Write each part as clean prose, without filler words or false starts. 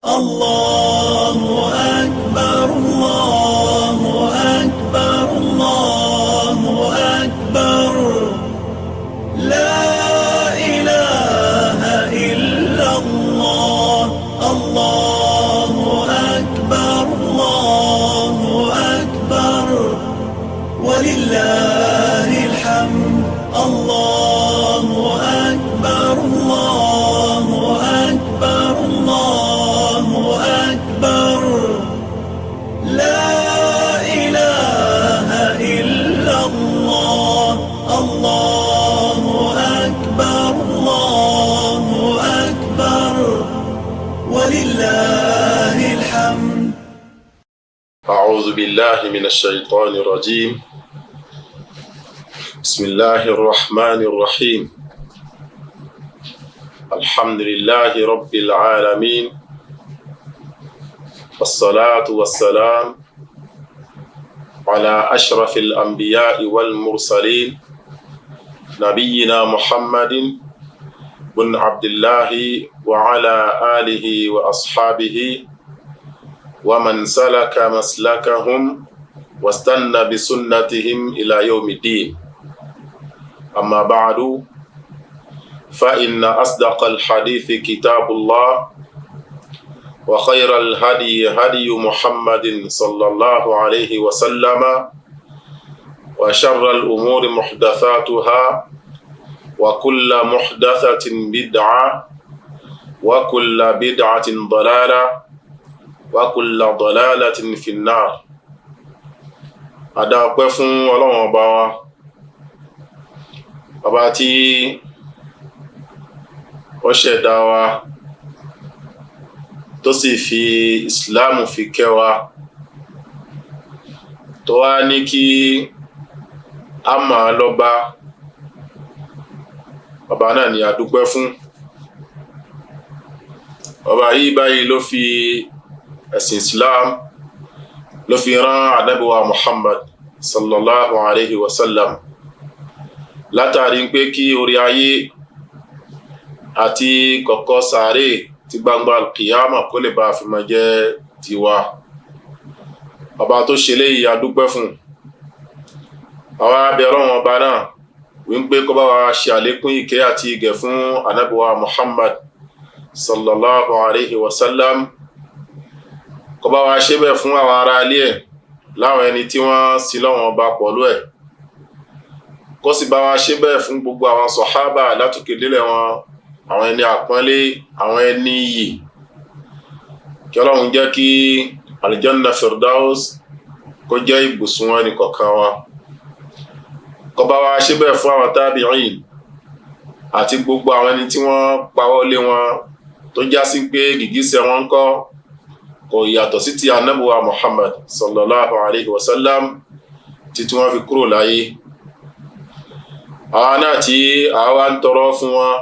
الله أكبر، الله أكبر، الله أكبر، لا إله إلا الله، الله أكبر، الله أكبر، ولله الحمد. الله أكبر، الله أكبر، الله أكبر، لا إله إلا الله، الله أكبر، الله أكبر، ولله الحمد. أعوذ بالله من الشيطان الرجيم. بسم الله الرحمن الرحيم. الحمد لله رب العالمين، والصلاة والسلام على أشرف الأنبياء والمرسلين، نبينا محمد بن عبد الله وعلى آله وأصحابه ومن سلك مسلكهم واستنى بسنتهم إلى يوم الدين. أما بعد، فإن أصدق الحديث كتاب الله، وخير الهدي هدي محمد صلى الله عليه وسلم، وشر الأمور محدثاتها، وكل محدثة بدعة، وكل بدعة ضلالة، وكل ضلالة في النار. A dá ọpẹ́ fún Ọlọ́run Ọba wa, ọba tí ó ṣẹ̀dá wa, tó sì fi Ìsìláàmù fi kẹ́ wa, tó wá ní kí a mọ̀ ọ́n lọ́ba. Ọba náà ni a dúpẹ́ fún. Ọba yìí báyìí ló fi ẹ̀sìn Islam ló fi rán Ànábì wa Muhammad sallallahu alayhi wa sallam, látàrí pé kí orí ayé àti kọ̀kọ̀ sàárè ti gbangba kìyàmà kó lè bá fi máa jẹ́ tiwa. Ọba tó ṣe léyìí, a dúpẹ́ fún. Àwa abẹ Ọlọ́run Ọba náà wípé kó bá wa ṣe àlékún ìkẹ́ àti ìgẹ̀ fún Ànábì wa Muhammad sallallahu alayhi wa sallam, kó bá wa ṣe bẹ́ẹ̀ fún àwọn ará ilé ẹ̀, láwọn ẹni tí wọ́n sin lọ́wọ́n Ọba pọ̀lú ẹ̀, kó sì bá wa ṣe bẹ́ẹ̀ fún gbogbo àwọn sọ̀hábà látòkè délẹ̀ wọn, àwọn ẹni àpọ́nlé, àwọn ẹni iyì. Kí Ọlọ́run jẹ́ kí Aljanna Firdaus kó jẹ́ ibùsùn ẹnì kọ̀ọ̀kan wa. Kó bá wa ṣe bẹ́ẹ̀ fún àwọn tábìín àti gbogbo àwọn ẹni tí wọ́n pawọ́ lé wọn, tó já sí pé gìgísẹ̀ wọn ń kọ́ kò yàtọ̀ sí ti Ànábì wa Muhammad sallallahu alayhi wa sallam títí wọ́n fi kúrò láyé. Àwa náà tí àwa ń tọrọ fún wọn,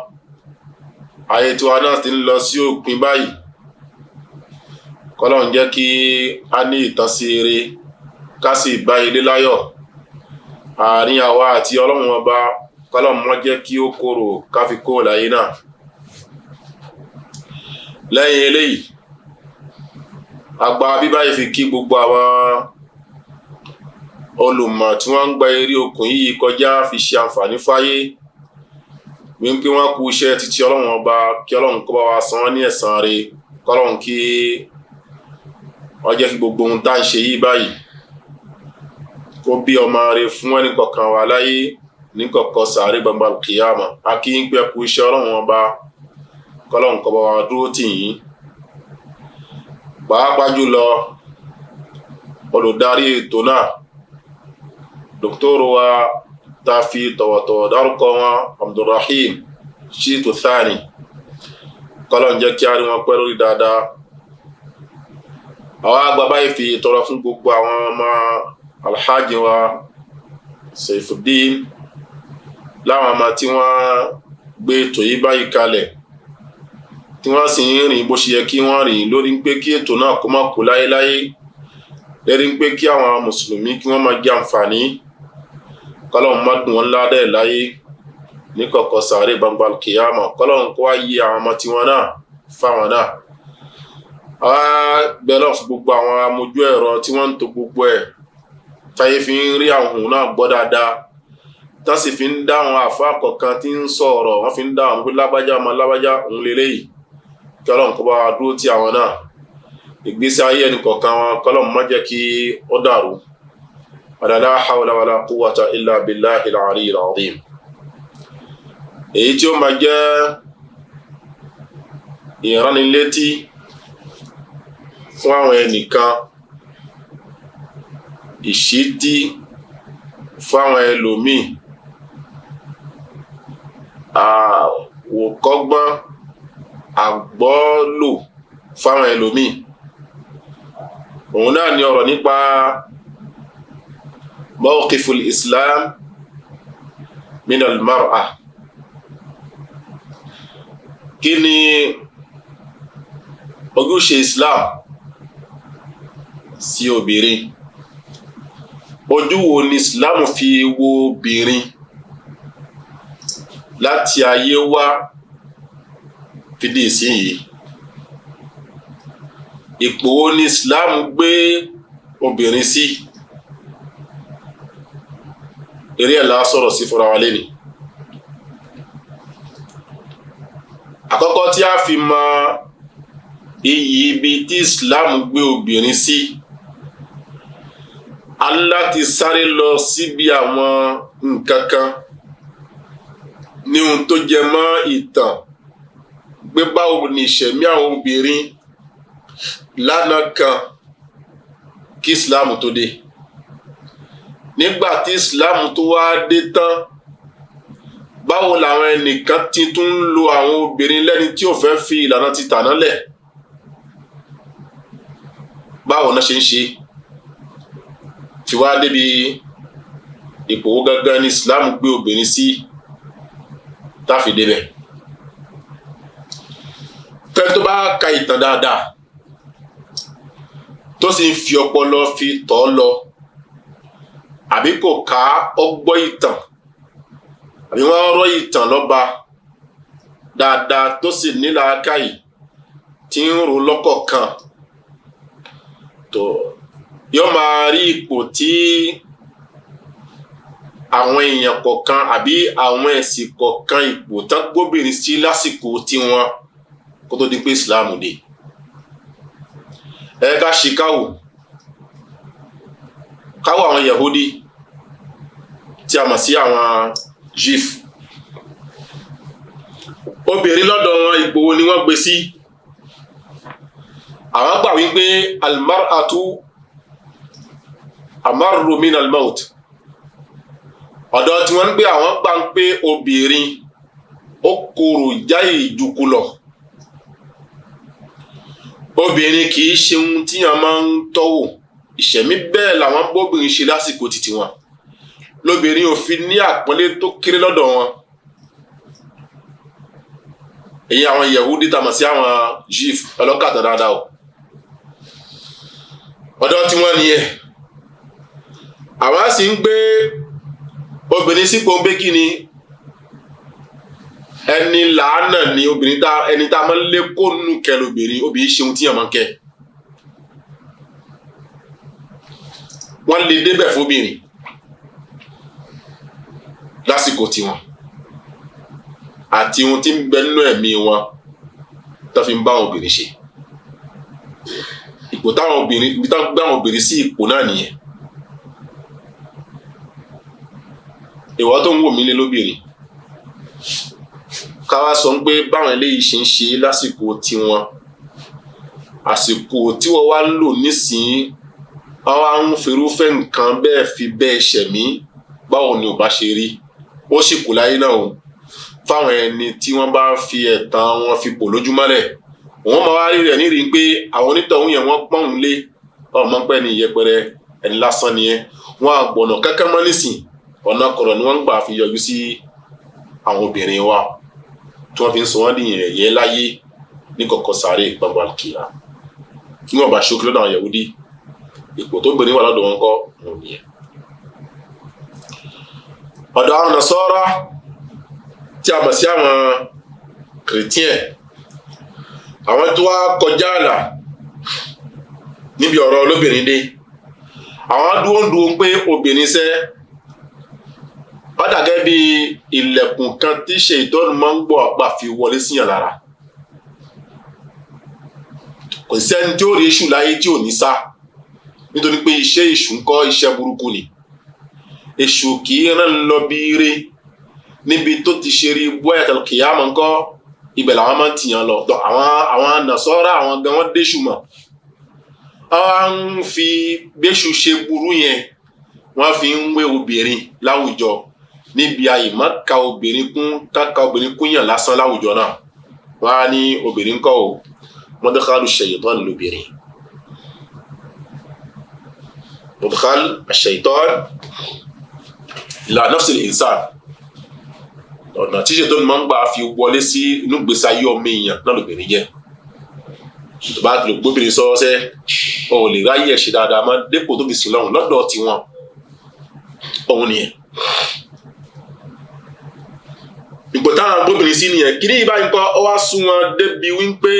ayé tiwa náà ti ń lọ sí òpin báyìí. Kọ́lọ́run jẹ́ kí a ní ìtànsí eré, ká sì bá ilé láyọ̀. Àárín àwa àti Ọlọ́run Ọba, kọ́lọ́run má jẹ́ kí ó korò ká fi kó láyé náà. Lẹ́yìn eléyìí, àgbà bíbáyìí fi kí gbogbo àwọn olùmọ̀ tí wọ́n ń gba eré okùn yìí kọjá fi ṣe àǹfààní fáyé, wípé wọ́n kú iṣẹ́ títí Ọlọ́run Ọba. Kí Ọlọ́run kó bá wa san wọ́n ní ẹ̀san rẹ̀, kọ́lọ́run kí wọ́n jẹ́ kí gbogbo ohun tá à ń ṣe yìí báyìí kó bí ọmọ rẹ̀ fún ẹnì kọ̀ọ̀kan wa láyé ní kọ̀kọ̀ sàárè gbangba kìyàmà. A kí ń pẹ́ kú iṣẹ́ Ọlọ́run Ọba, kọ́lọ́run kó bá wa dúró tì yín, pàápàá jùlọ olùdarí ètò náà, dòkítọ́rù wa tá a fi tọ̀wọ̀tọ̀wọ̀ dárúkọ wọn, Abdulrahim Shitu Thani. Kọ́lọ́n jẹ́ kí a rí wọn pẹ́ lórí dáadáa. Àwọn àgbà báyìí fi tọrọ fún gbogbo àwọn ọmọ Alhaji wa Saifuddin, láwọn ọmọ tí wọ́n gbé ètò yìí báyìí kalẹ̀, tí wọ́n sì ń rìn bó ṣe yẹ kí wọ́n rìn lórí pé kí ètò náà kó má kú láéláé, lérí pé kí àwọn mùsùlùmí kí wọ́n máa jẹ àǹfààní. Kọ́lọ́hún má dùn wọ́n ládẹ́ láyé ní kọ̀kọ̀ sàárè gbangba kìyàmọ̀. Kọ́lọ́hún kó wá yí àwọn ọmọ tiwọn náà fáwọn náà. Àwa bẹ̀rẹ̀ fún gbogbo àwọn amójú ẹ̀rọ tí wọ́n ń to gbogbo ẹ̀ táyé fi ń rí àwọn ohun náà gbọ́ dáadáa, tá sì fi ń dá àwọn àfa kọ̀ọ̀kan tí ń sọ̀rọ̀, wọ́n fi ń dá àwọn pé lágbájá ọmọ lágbájá òun lélẹ́yìí. Kí Ọlọ́run kó bá wa dúró ti àwọn náà, ìgbésí ayé ẹnì kọ̀ọ̀kan wọn kọ́lọ́run má jẹ́ kí ó dàrú. La hawla wala quwwata illa billahil aliyyil azim. Èyí tí ó máa jẹ́ ìránnilétí fún àwọn ẹnìkan, ìṣítí fún àwọn ẹlòmíì, àwòkọ́gbọ́n àgbọ́lò fáwọn ẹlòmíì, òun náà ni ọ̀rọ̀ nípa mawqiful Islam minal mar'a. Kí ni ojúṣe Islam sí obìnrin? Ojú wo ni Islam fi wo obìnrin láti ayé wá fi di ìsinyìí? Ipò wo ni Islam gbé obìnrin sí? Eré ẹ̀ la sọ̀rọ̀ sí fúnra wa lẹ́nu. Àkọ́kọ́ tí a fi mọ iyì ibi tí Islam gbé obìnrin sí, a ní láti sáré lọ síbi àwọn nǹkan kan ní ohun tó jẹ mọ́ ìtàn pé báwo ni ìṣẹ̀mí àwọn obìnrin lánàá kan kí Islam tó dé. Nígbà tí Islam tó wá dé tán, báwo làwọn ẹnìkan ti tún ń lo àwọn obìnrin lẹ́ni tí ò fẹ́ fi ìlànà ti tàná lẹ̀? Báwo náà ṣe ń ṣe fi wá débi ipò wo gangan ni Islam gbé obìnrin sí táfi débẹ̀? Fẹ́ tó bá ka ìtàn dáadáa tó sì ń fi ọpọlọ fi tọ́ lọ, àbí kò ká ọgbọ́ ìtàn, àbí wọ́n rọ́ ìtàn lọ́ba dáadáa tó sì ní làákàyè tí ń ro lọ́kọ̀ọ̀kan, tó yóò máa rí ipò tí àwọn èèyàn kọ̀ọ̀kan àbí àwọn ẹ̀sìn kọ̀ọ̀kan ipò tán gbóbìnrin sí lásìkò tiwọn kó tó di pé Islam dé. Ẹ ká ṣe káwò káwò àwọn Yahudi tí a mọ̀ sí àwọn Juif. Obìnrin lọ́dọ̀ wọn, ipò wo ni wọ́n gbé sí? Àwọn gbà wípé almar'atu amarru min almaut. Ọ̀dọ̀ tí wọ́n ń gbé, àwọn gbà ń pé obìnrin ó korò jáì jùkú lọ. Obìnrin kì í ṣe ohun tí wọ́n máa ń tọ́wò. Ìṣẹ̀mí bẹ́ẹ̀ làwọn bóbìnrin ṣe lásìkò títí wọn. Lóbìnrin ò fi ní àpọ́nlé tó kéré lọ́dọ̀ wọn. Èyí àwọn Yahudi tá a mọ̀ sí àwọn Juif ọlọ́kàtà dáadáa o. Ọ̀dọ̀ tí wọ́n nìyẹn. Àwọn sì ń gbé obìnrin sípò ń gbé kí ni ẹni làánà ni obìnrin tá ẹni tá a máa ń lé kó nù kẹ lóbìnrin, obìnrin ṣeun tí yàn máa ń kẹ. Wọ́n lè débẹ̀ fóbìnrin lásìkò tiwọn àti ohun tí ń bẹ nínú ẹ̀mí wọn tó fi ń bá àwọn obìnrin ṣe. Ipò táwọn obìnrin, ibi táwọn gbé àwọn obìnrin sí ipò náà nìyẹn. Ìwọ tó ń wò mí lé lóbìnrin, ká wá sọ pé báwọn eléyìí ṣe ń ṣe lásìkò tiwọn, àsìkò tí wọ́n wá ń lò nísìnyí, wọ́n wá ń firúfẹ́ nǹkan bẹ́ẹ̀ fi bẹ́ẹ̀ ṣẹ̀mí, báwo ni ò bá ṣe rí? Ó sì kù láyé náà o fáwọn ẹni tí wọ́n bá fi ẹ̀tàn wọn fi bò lójúmọ́lẹ̀. Wọ́n máa wá rí rẹ̀ nírìí pé àwọn onítọ̀hún yẹn wọ́n pọ́n òun lé, ọmọ pẹ́ ní ìyẹpẹrẹ ẹni lásán nìyẹn. Wọ́n á gbọ̀nà kankan mọ́ nísìn, ọ̀nà kọ̀rọ̀ ni wọ́n ń gbà fi yọjú sí àwọn obìnrin wa tí wọ́n fi ń sọ wọ́n di yẹ̀yẹ́ láyé ní kọ̀kọ̀ sáré gbangba kìlá. Kí wọ́n bá ṣókí lọ́dọ̀ àwọn Yahudi, ipò tó gbèrè wà lọ́dọ̀ wọn kọ́ òun nìyẹn. Ọ̀dọ̀ àwọn Nasara tí a mọ̀ sí àwọn Kìrìtíẹ̀, àwọn tó wá kọjá àlà Níbi ọ̀rọ̀ olóbìnrin dé, àwọn dúró ń dúró pé obìnrin sẹ́ wọ́n dàgẹ́ bí ilẹ̀kùn kan tí ṣe ìtọ́nu máa ń gbọ́ àgbà fi wọlé síyàn lára. Kò sẹ́ni tí ó rí èṣù láyé tí ò ní sá, nítorí pé iṣẹ́ èṣù ń kọ́ iṣẹ́ burúkú ni. Èṣù kì í rán lọ bí ire níbi tó ti ṣe rí bóyá kìyàmọ̀ ńkọ́, ibẹ̀ làwọn máa ń tìyàn lọ. Tọ́ àwọn nàṣọ́ra àwọn gan wọ́n déṣù mọ̀, wọ́n ń fi béṣù ṣe burú yẹn, wọ́n fi ń wé obìnrin láwùjọ níbi àyìnbá ka obìnrin kún, káka obìnrin kún yàn lásán láwùjọ náà. Wọ́n á ní obìnrin kọ́ o, mọ́dékálù ṣèyítọ́n lóbìnrin, mọ́dékálù ṣèyítọ́n la nafsi al-insan, ọ̀nà tí ṣètò máa ń gbà fi wọlé sí inú gbèsè ayé ọmọ èèyàn náà lóbìnrin jẹ́. Tó bá lè gbóbìnrin sọ́ọ́sẹ́, o ò lè ráyè ẹ̀ ṣe dáadáa mọ́ dépò tó fi sìn lọ́hùn lọ́dọ̀ tiwọn. Òun nìyẹn. Ipò táwọn gbóbìnrin sí nìyẹn. Kí ní ìbáyìí kọ́ ọ wá sún wọn débi wípé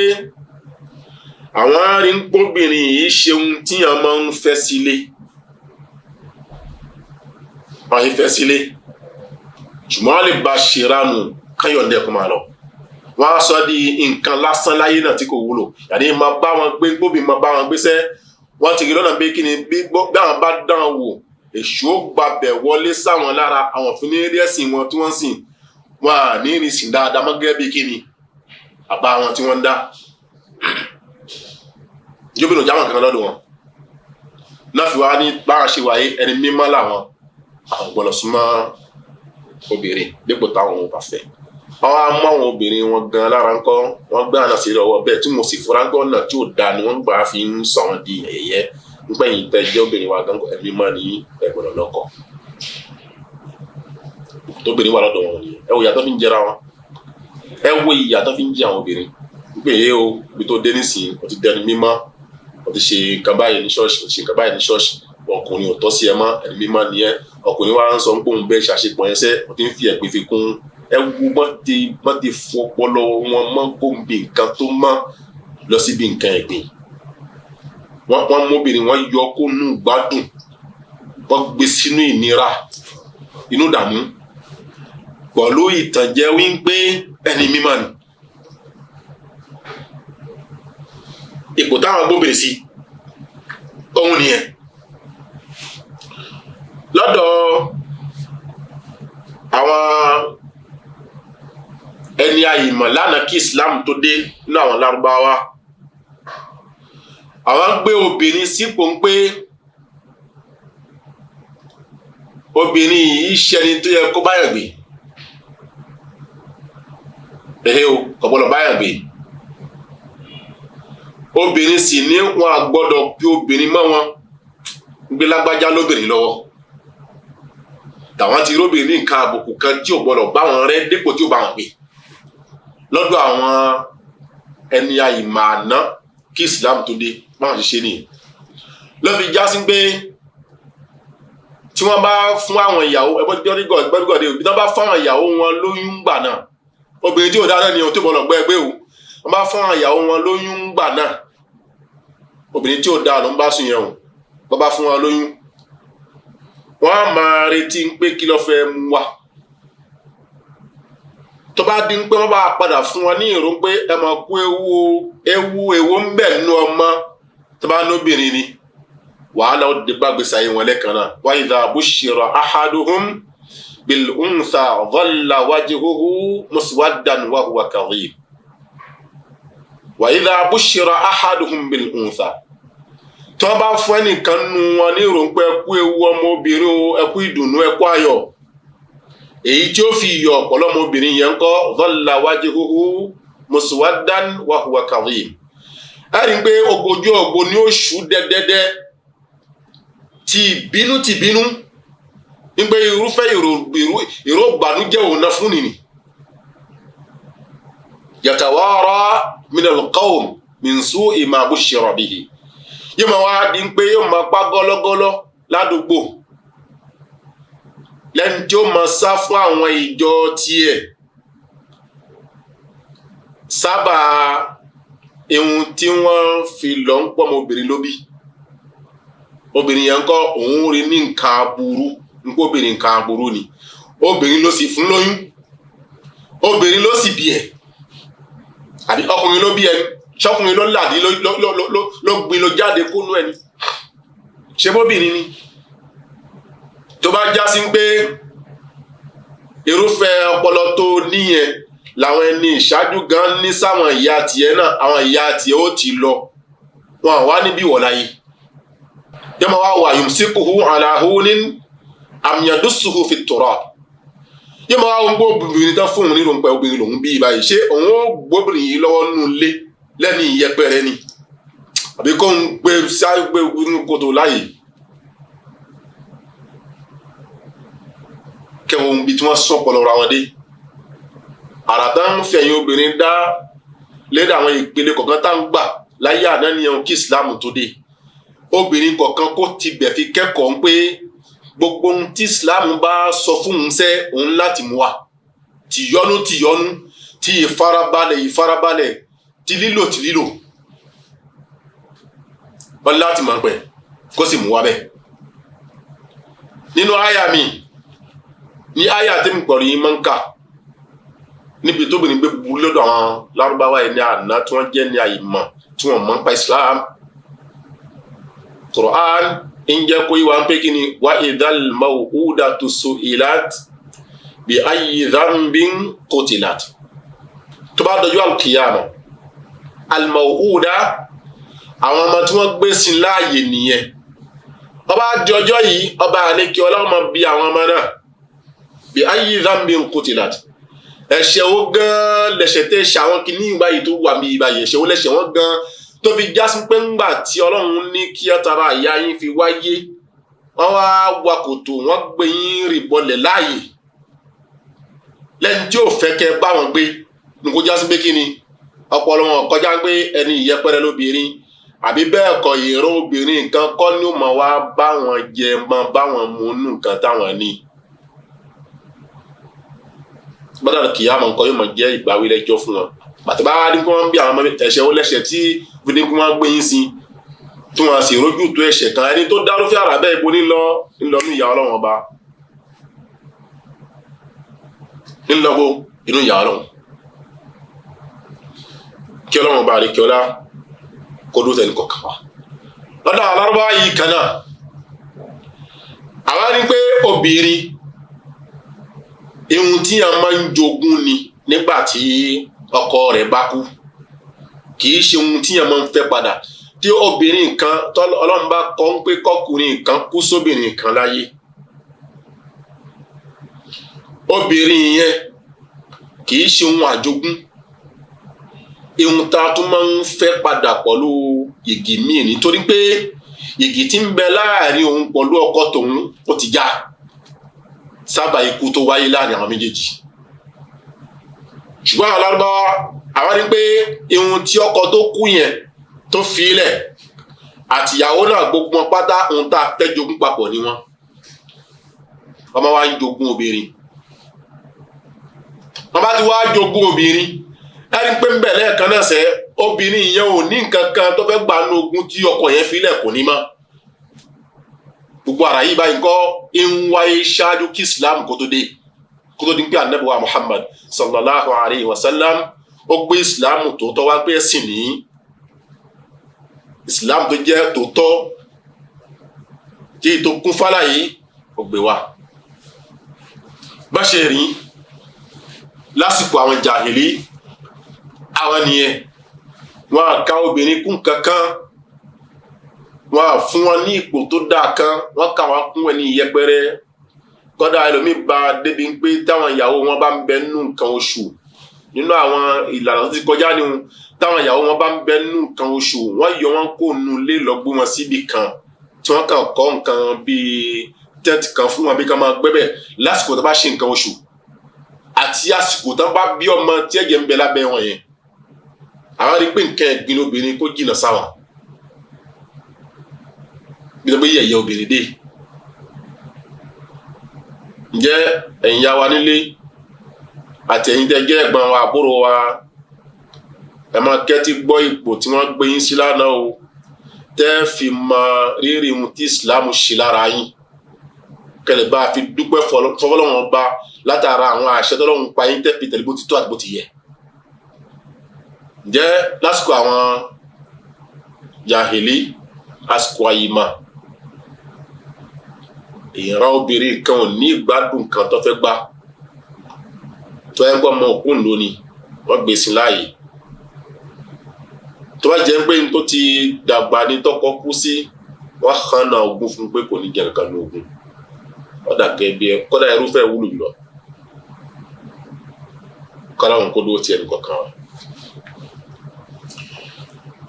àwọn arí ń gbóbìnrin yìí ṣeun tíyàn máa ń fẹ́ sílé. Wọ́n yìí fẹ́ sílé, ṣùgbọ́n wọ́n lè ba ṣèrànù káyọ̀dé kó máa lọ. Wọ́n á sọ di nǹkan lásán láyé náà tí kò wúlò. Yàní máa bá wọn gbé gbóbi, máa bá wọn gbéṣẹ́. Wọ́n ti rí lọ́nà bí kíni bí àwọn bá dán wò, èṣù ó gbabẹ̀ wọlé sáwọn lára, àwọn òfin ní rí ẹ̀sìn wọn tí wọ́n ń sìn. Wọ́n á ní ìrìnsìn dáadáa mọ́ gẹ́gẹ́ bí kíni àbá wọn tí wọ́n ń dá. Jóbìnrin ò jámọ́ kankan lọ́dọ̀ wọn. Náà fi wá ní báwọn ṣe wáyé ẹni mímọ́ làwọn, àwọn gbọ́dọ̀ súnmọ́ obìnrin dípò táwọn ò bá fẹ́. Wọ́n á mú àwọn obìnrin wọn gan lára ńkọ́, wọ́n gbé àná sí ọwọ́ bẹ́ẹ̀ tí mo sì fura ńkọ́ náà tí ò da ni wọ́n gbà fi ń sọ wọn di ẹ̀yẹ. Nígbà yìí tẹ́ jẹ́ obìnrin wa gan ẹ̀mí mọ́ ni ẹ gbọ́dọ̀ lọ́kọ. Tóbìnrin wà lọ́dọ̀ wọn nìyẹn. Ẹ wo ìyàtọ̀ fi ń jẹra wọn. Ẹ wo ìyàtọ̀ fi ń jẹ àwọn obìnrin. Wípé èyí o, ibi tó dé nísìnyí, o ti dẹni mímọ́, o ti ṣe nǹkan báyìí ní ṣọ́ọ̀ṣì, o ti ṣe nǹkan báyìí ní ṣọ́ọ̀ṣì. Ọkùnrin ò tọ́ sí ẹ mọ́, ẹni mímọ́ ni ẹ. Ọkùnrin wa ń sọ pé òun bẹ́ẹ̀ ṣàṣepọ̀ yẹn sẹ́, o ti ń fi ẹ̀gbin fi kún. Ẹ wo bọ́n ti fọpọlọ wọn mọ́ kó ń bi nǹkan tó mọ́ lọ síbi nǹkan ẹ̀gbin. Wọ́n mú obìnrin wọn yọ kó nù gbádùn, wọ́n gbé sínú ìnira, inú ìdààmú pẹ̀lú ìtànjẹ wípé ẹni mímọ́ ni. Ipò táwọn gbóbìnrin sí òun nìyẹn. Lọ́dọ̀ àwọn ẹni àìmọ̀ lánàá kí Islam tó dé nínú àwọn Lárúbáwá, àwọn gbé obìnrin sípò ń pé obìnrin yìí ṣẹni tó yẹ kó báyàn gbé. Ẹ̀hẹ́ o, kò gbọ́dọ̀ báyàn gbé. Obìnrin sì ní wọn à gbọ́dọ̀ bí obìnrin mọ́ wọn gbé lágbájá lóbìnrin lọ́wọ́. Tàwọn ti róbìnrin nǹkan àbùkù kan tí ò gbọ́dọ̀ bá wọn rẹ́ dépò tí ò bá wọn gbé. Lọ́dọ̀ àwọn ẹni àìmọ̀ àná kí Islam tó dé, báwọn ṣe ṣe nìyẹn. Lọ́ fi já sí pé tí wọ́n bá fún àwọn ìyàwó ẹgbẹ́dúgọ̀dé òbí tí wọ́n bá fún àwọn ìyàwó wọn lóyún gbà náà, obìnrin tí ò dáná ni ohun tó gbọ́dọ̀ gbọ́ ẹgbẹ́ o. Wọ́n bá fún àwọn ìyàwó wọn lóyún gbà náà, obìnrin tí ò dáa ló ń bá sùn yẹn o. Wọ́n bá fún wọn lóyún, wọ́n á máa retí pé kí ló fẹ́ mú wá. Tó bá dín pé wọ́n bá padà fún wọn ní ìró pé ẹ máa kó ewu ewo ń bẹ nínú ọmọ, tó bá lóbìnrin ni wàhálà ó dé gbàgbèsè ayé wọn lẹ́ẹ̀kan náà. Wa idha bushira ahaduhum bil untha dhalla wajhuhu muswaddan wa huwa kadhib. Wa idha bushira ahaduhum bil untha, tí wọ́n bá fún ẹnìkan nu wọn ní ìró pé ẹ kú ewu ọmọbìnrin o, ẹ kú ìdùnnú, ẹ kú ayọ̀, èyí tí ó fi yọ ọ̀pọ̀lọmọbìnrin yẹn ń kọ́ dhalla wajhuhu muswaddan wa huwa kadhib. Ẹ rí i pé ojú ògbó ni ó ṣú dẹ́dẹ́dẹ́ ti bínú nígbà irúfẹ́ ìró ìbànújẹ́ òun náà fún nìní. Yatawara minal qawm min su'i ma bushira bihi. Yóò máa wá di pé yóò máa pa gọ́lọ́gọ́lọ́ ládùúgbò lẹ́ni tí ó máa sá fún àwọn ìjọ tiẹ̀ sábà ihun tí wọ́n fi lọ ń pọ̀ ọmọbìnrin lóbi. Obìnrin yẹn ń kọ́ òun rí ní nǹkan aburú, nípa obìnrin nǹkan aburú ni. Obìnrin ló sì fún lóyún, obìnrin ló sì bí ẹ, àbí ọkùnrin ló bí ẹni, ṣọkùnrin ló làdí ló gbin ló jáde kónú ẹni, ṣé bóbìnrin ni? Tó bá já sí pé irúfẹ́ ọpọlọ tó níyẹn làwọn ẹni ìṣáájú gan ní sáwọn ìyá tiẹ̀ náà, àwọn ìyá tiẹ̀ ó ti lọ, wọn wá níbí wọ̀ láyé. Yọmọ wa wà yumsikuhu ala hunin am yadussuhu fi turab. Yọmọ wa ń gbọ́ obìnrin tán fún òun nínú pẹ̀ obìnrin lòún bí báyìí, ṣé òun ó gbóbìnrin yìí lọ́wọ́ nínú ilé lẹ́ni ìyẹpẹrẹ ni, àbí kó ń gbé sáré gbé inú kòtò láàyè? Kẹwọn ohun bíi tí wọ́n sọ ọpọlọ ra wọn dé. Àrà tá ń fẹ̀yìn obìnrin dá lédè àwọn ìpele kọ̀ọ̀kan tá ń gbà láyé àná nìyẹn kí Islam tó dé. Obìnrin kọ̀ọ̀kan kó ti bẹ̀ fi kẹ́kọ̀ọ́ ń pé gbogbo ohun tí Islam bá sọ fún òun sẹ́ òun láti mú wa, tìyọ́nú tìyọ́nú, ti ìfarabalẹ̀ ìfarabalẹ̀, ti lílò ti lílò, wọ́n láti mọ̀ pẹ̀ kó sì mú wa bẹ́ẹ̀. Nínú àyà mi ní àyà tí mo pọ̀rọ̀ yìí máa ń kà níbi tóbìnrin gbé burú lọ́dọ̀ àwọn Lárúbáwá yìí ní àná tí wọ́n jẹ́ ní àìmọ̀ tí wọ́n mọ̀ ń pa Islam. Quran ń jẹ́ kó yí wa ń pé kí ni wa idhal maw'udatu su'ilat bi ayyi dhanbin qutilat. Tó bá dọjú al-qiyama, al-maw'uda, àwọn ọmọ tí wọ́n gbé sí láàyè nìyẹn. Ọba di ọjọ́ yìí, ọba àlekè ọlọ́mọ bí àwọn ọmọ náà bi ayyi dhanbin qutilat. Ẹ̀ṣẹ̀ wo gan lẹ̀ṣẹ̀ tẹ́ ṣe àwọn kìíní ìgbà yìí tó wà mí ìgbà yìí, ẹ̀ṣẹ̀ wo lẹ̀ṣẹ̀ wọn gan tó fi já sí pé ńgbà tí Ọlọ́run ní kí ẹ tara ìyá yín fi wáyé, wọ́n wá wa kòtò, wọ́n gbé yín rì bọlẹ̀ láàyè lẹ́ni tí ò fẹ́ kẹ́ bá wọn gbé. Ní kó já sí pé kí ni ọpọlọ wọn kọjá pé ẹni ìyẹpẹrẹ lóbìnrin, àbí bẹ́ẹ̀ kọ́, ìran obìnrin nǹkan kọ́ ni ó mọ̀ wá bá wọn jẹ mọ́ bá wọn mú nù nǹkan táwọn ní. Gbọ́dọ̀ kìyàmọ̀ nǹkan yóò mọ̀ jẹ́ ìgbàwí lẹ́jọ́ fún wọn. Bàtà bá wá ní kí wọ́n bí àwọn ọmọ ẹ̀ṣẹ̀ ó lẹ́ṣẹ̀ tí fi ní kí wọ́n gbé yín sí, tí wọ́n sì rójú tó ẹ̀ṣẹ̀ kan. Ẹni tó dárúfẹ́ àrà bẹ́ẹ̀ ibo nílọ ńlọ ní ìyá Ọlọ́run ọba, ńlọgbó inú ìyá Ọlọ́run. Kí Ọlọ́run ọba àríkíọlá kó dúró tẹ̀lé kọ̀ọ̀kan wa. Lọ́dọ̀ àwọn Lárúbáwá yìí kan náà, àwa ní pé obìnrin ihun tí a máa ń jogún ni nígbà tí ọkọ rẹ̀ bá kú, kì í ṣe ohun tí a máa ń fẹ́ padà. Tí obìnrin kan Ọlọ́run bá kọ́ ń pé kọ́kùnrin kan kú sóbìnrin kan láyé, obìnrin yẹn kì í ṣe ohun àjogún, ihun tá a tún máa ń fẹ́ padà pẹ̀lú igi míì, nítorí pé igi tí ń bẹ láàrin òun pẹ̀lú ọkọ tòun ó ti já sábà ikú tó wáyé láàrin àwọn méjèèjì. Ṣùgbọ́n àwọn Lárúbáwá àwọn ní pé ihun tí ọkọ tó kú yẹn tó fi lẹ̀ àtìyàwó náà gbogbo wọn pátá ohun tá a fẹ́ jogún papọ̀ ni wọ́n. Wọ́n máa wá ń jogún obìnrin. Wọ́n bá ti wá jogún obìnrin, ẹni pé ń bẹ̀ lẹ́ẹ̀kan náà sẹ́, obìnrin yẹn ò ní nǹkan kan tó fẹ́ gbà nínú ogún tí ọkọ yẹn fi lẹ̀, kò ní mọ́. Gbogbo àrà yìí báyìí kọ́ ń wáyé ṣáájú kí Islam kó tó dé, kó tó di pé Ànábì wa Muhammad sallallahu alayhi wa sallam ó gbé Islam tòótọ́ wá pé ẹ̀sìn ní Islam tó jẹ́ tòótọ́ tí tó kún fáláyé ó gbé wá. Bá ṣe rí lásìkò àwọn jàhìlì àwọn nìyẹn, wọn à ka obìnrin kún kankan, wọn à fún wọn ní ipò tó dáa kan, wọn kà wọn kún ẹni yẹpẹrẹ. Kódà ẹlòmíì bá débi pé táwọn ìyàwó wọn bá ń bẹ nínú nǹkan oṣù, nínú àwọn ìlànà tó ti kọjá ni wọn, táwọn ìyàwó wọn bá ń bẹ nínú nǹkan oṣù, wọn yọ wọn kó nu lé lọ gbé wọn síbi kan tí wọn kàn kọ́ nǹkan bíi tẹ́ǹtì kan fún wọn bí ká máa gbẹ́bẹ̀ lásìkò tó bá ṣe nǹkan oṣù àti àsìkò tó bá bí ọmọ tí ẹ̀jẹ̀ ń bẹ lábẹ́ wọn yẹn. Àwọn rí pé nǹkan ẹ̀gbin obìnrin kó jìnnà sáwọn bí wọ́n bẹ yẹ̀yẹ́ obìnrin dé. Ǹjẹ́ ẹ̀yin ya wa nílé àti ẹ̀yin tẹ́ jẹ́ ẹ̀gbọ́n wa, àbúrò wa, ẹ máa kẹ́tí gbọ́ ipò tí wọ́n gbé yín sí lánàá o. Tẹ́ fi mọ rírì ohun tí Islam ṣe lára yín, kẹlẹ̀ bá a fi dúpẹ́ fọlọ́wọ́n ba látara àwọn àṣẹ tọ́lọ́run pa yín, tẹ́ fi tẹ̀lé bó ti tó àti bó ti yẹ. Ǹjẹ́ lásìkò àwọn jahili, àsìkò àyìmọ̀, ìran obìnrin kan ò ní ìgbádùn kan tó fẹ́ gbà tó yẹ kó ọmọ òkú lónìí wọ́n gbé sí láàyè. Tó bá jẹ́ pé tó ti dàgbà ní tọkọ kú sí, wọ́n hàn náà ogún fún pé kò ní jẹ nǹkan ní ogún ọ̀dà gẹ́gẹ́ kọ́dà irúfẹ́ wúlò jùlọ kọ́dà òun kó dúró tiẹ̀ nìkan kan wa.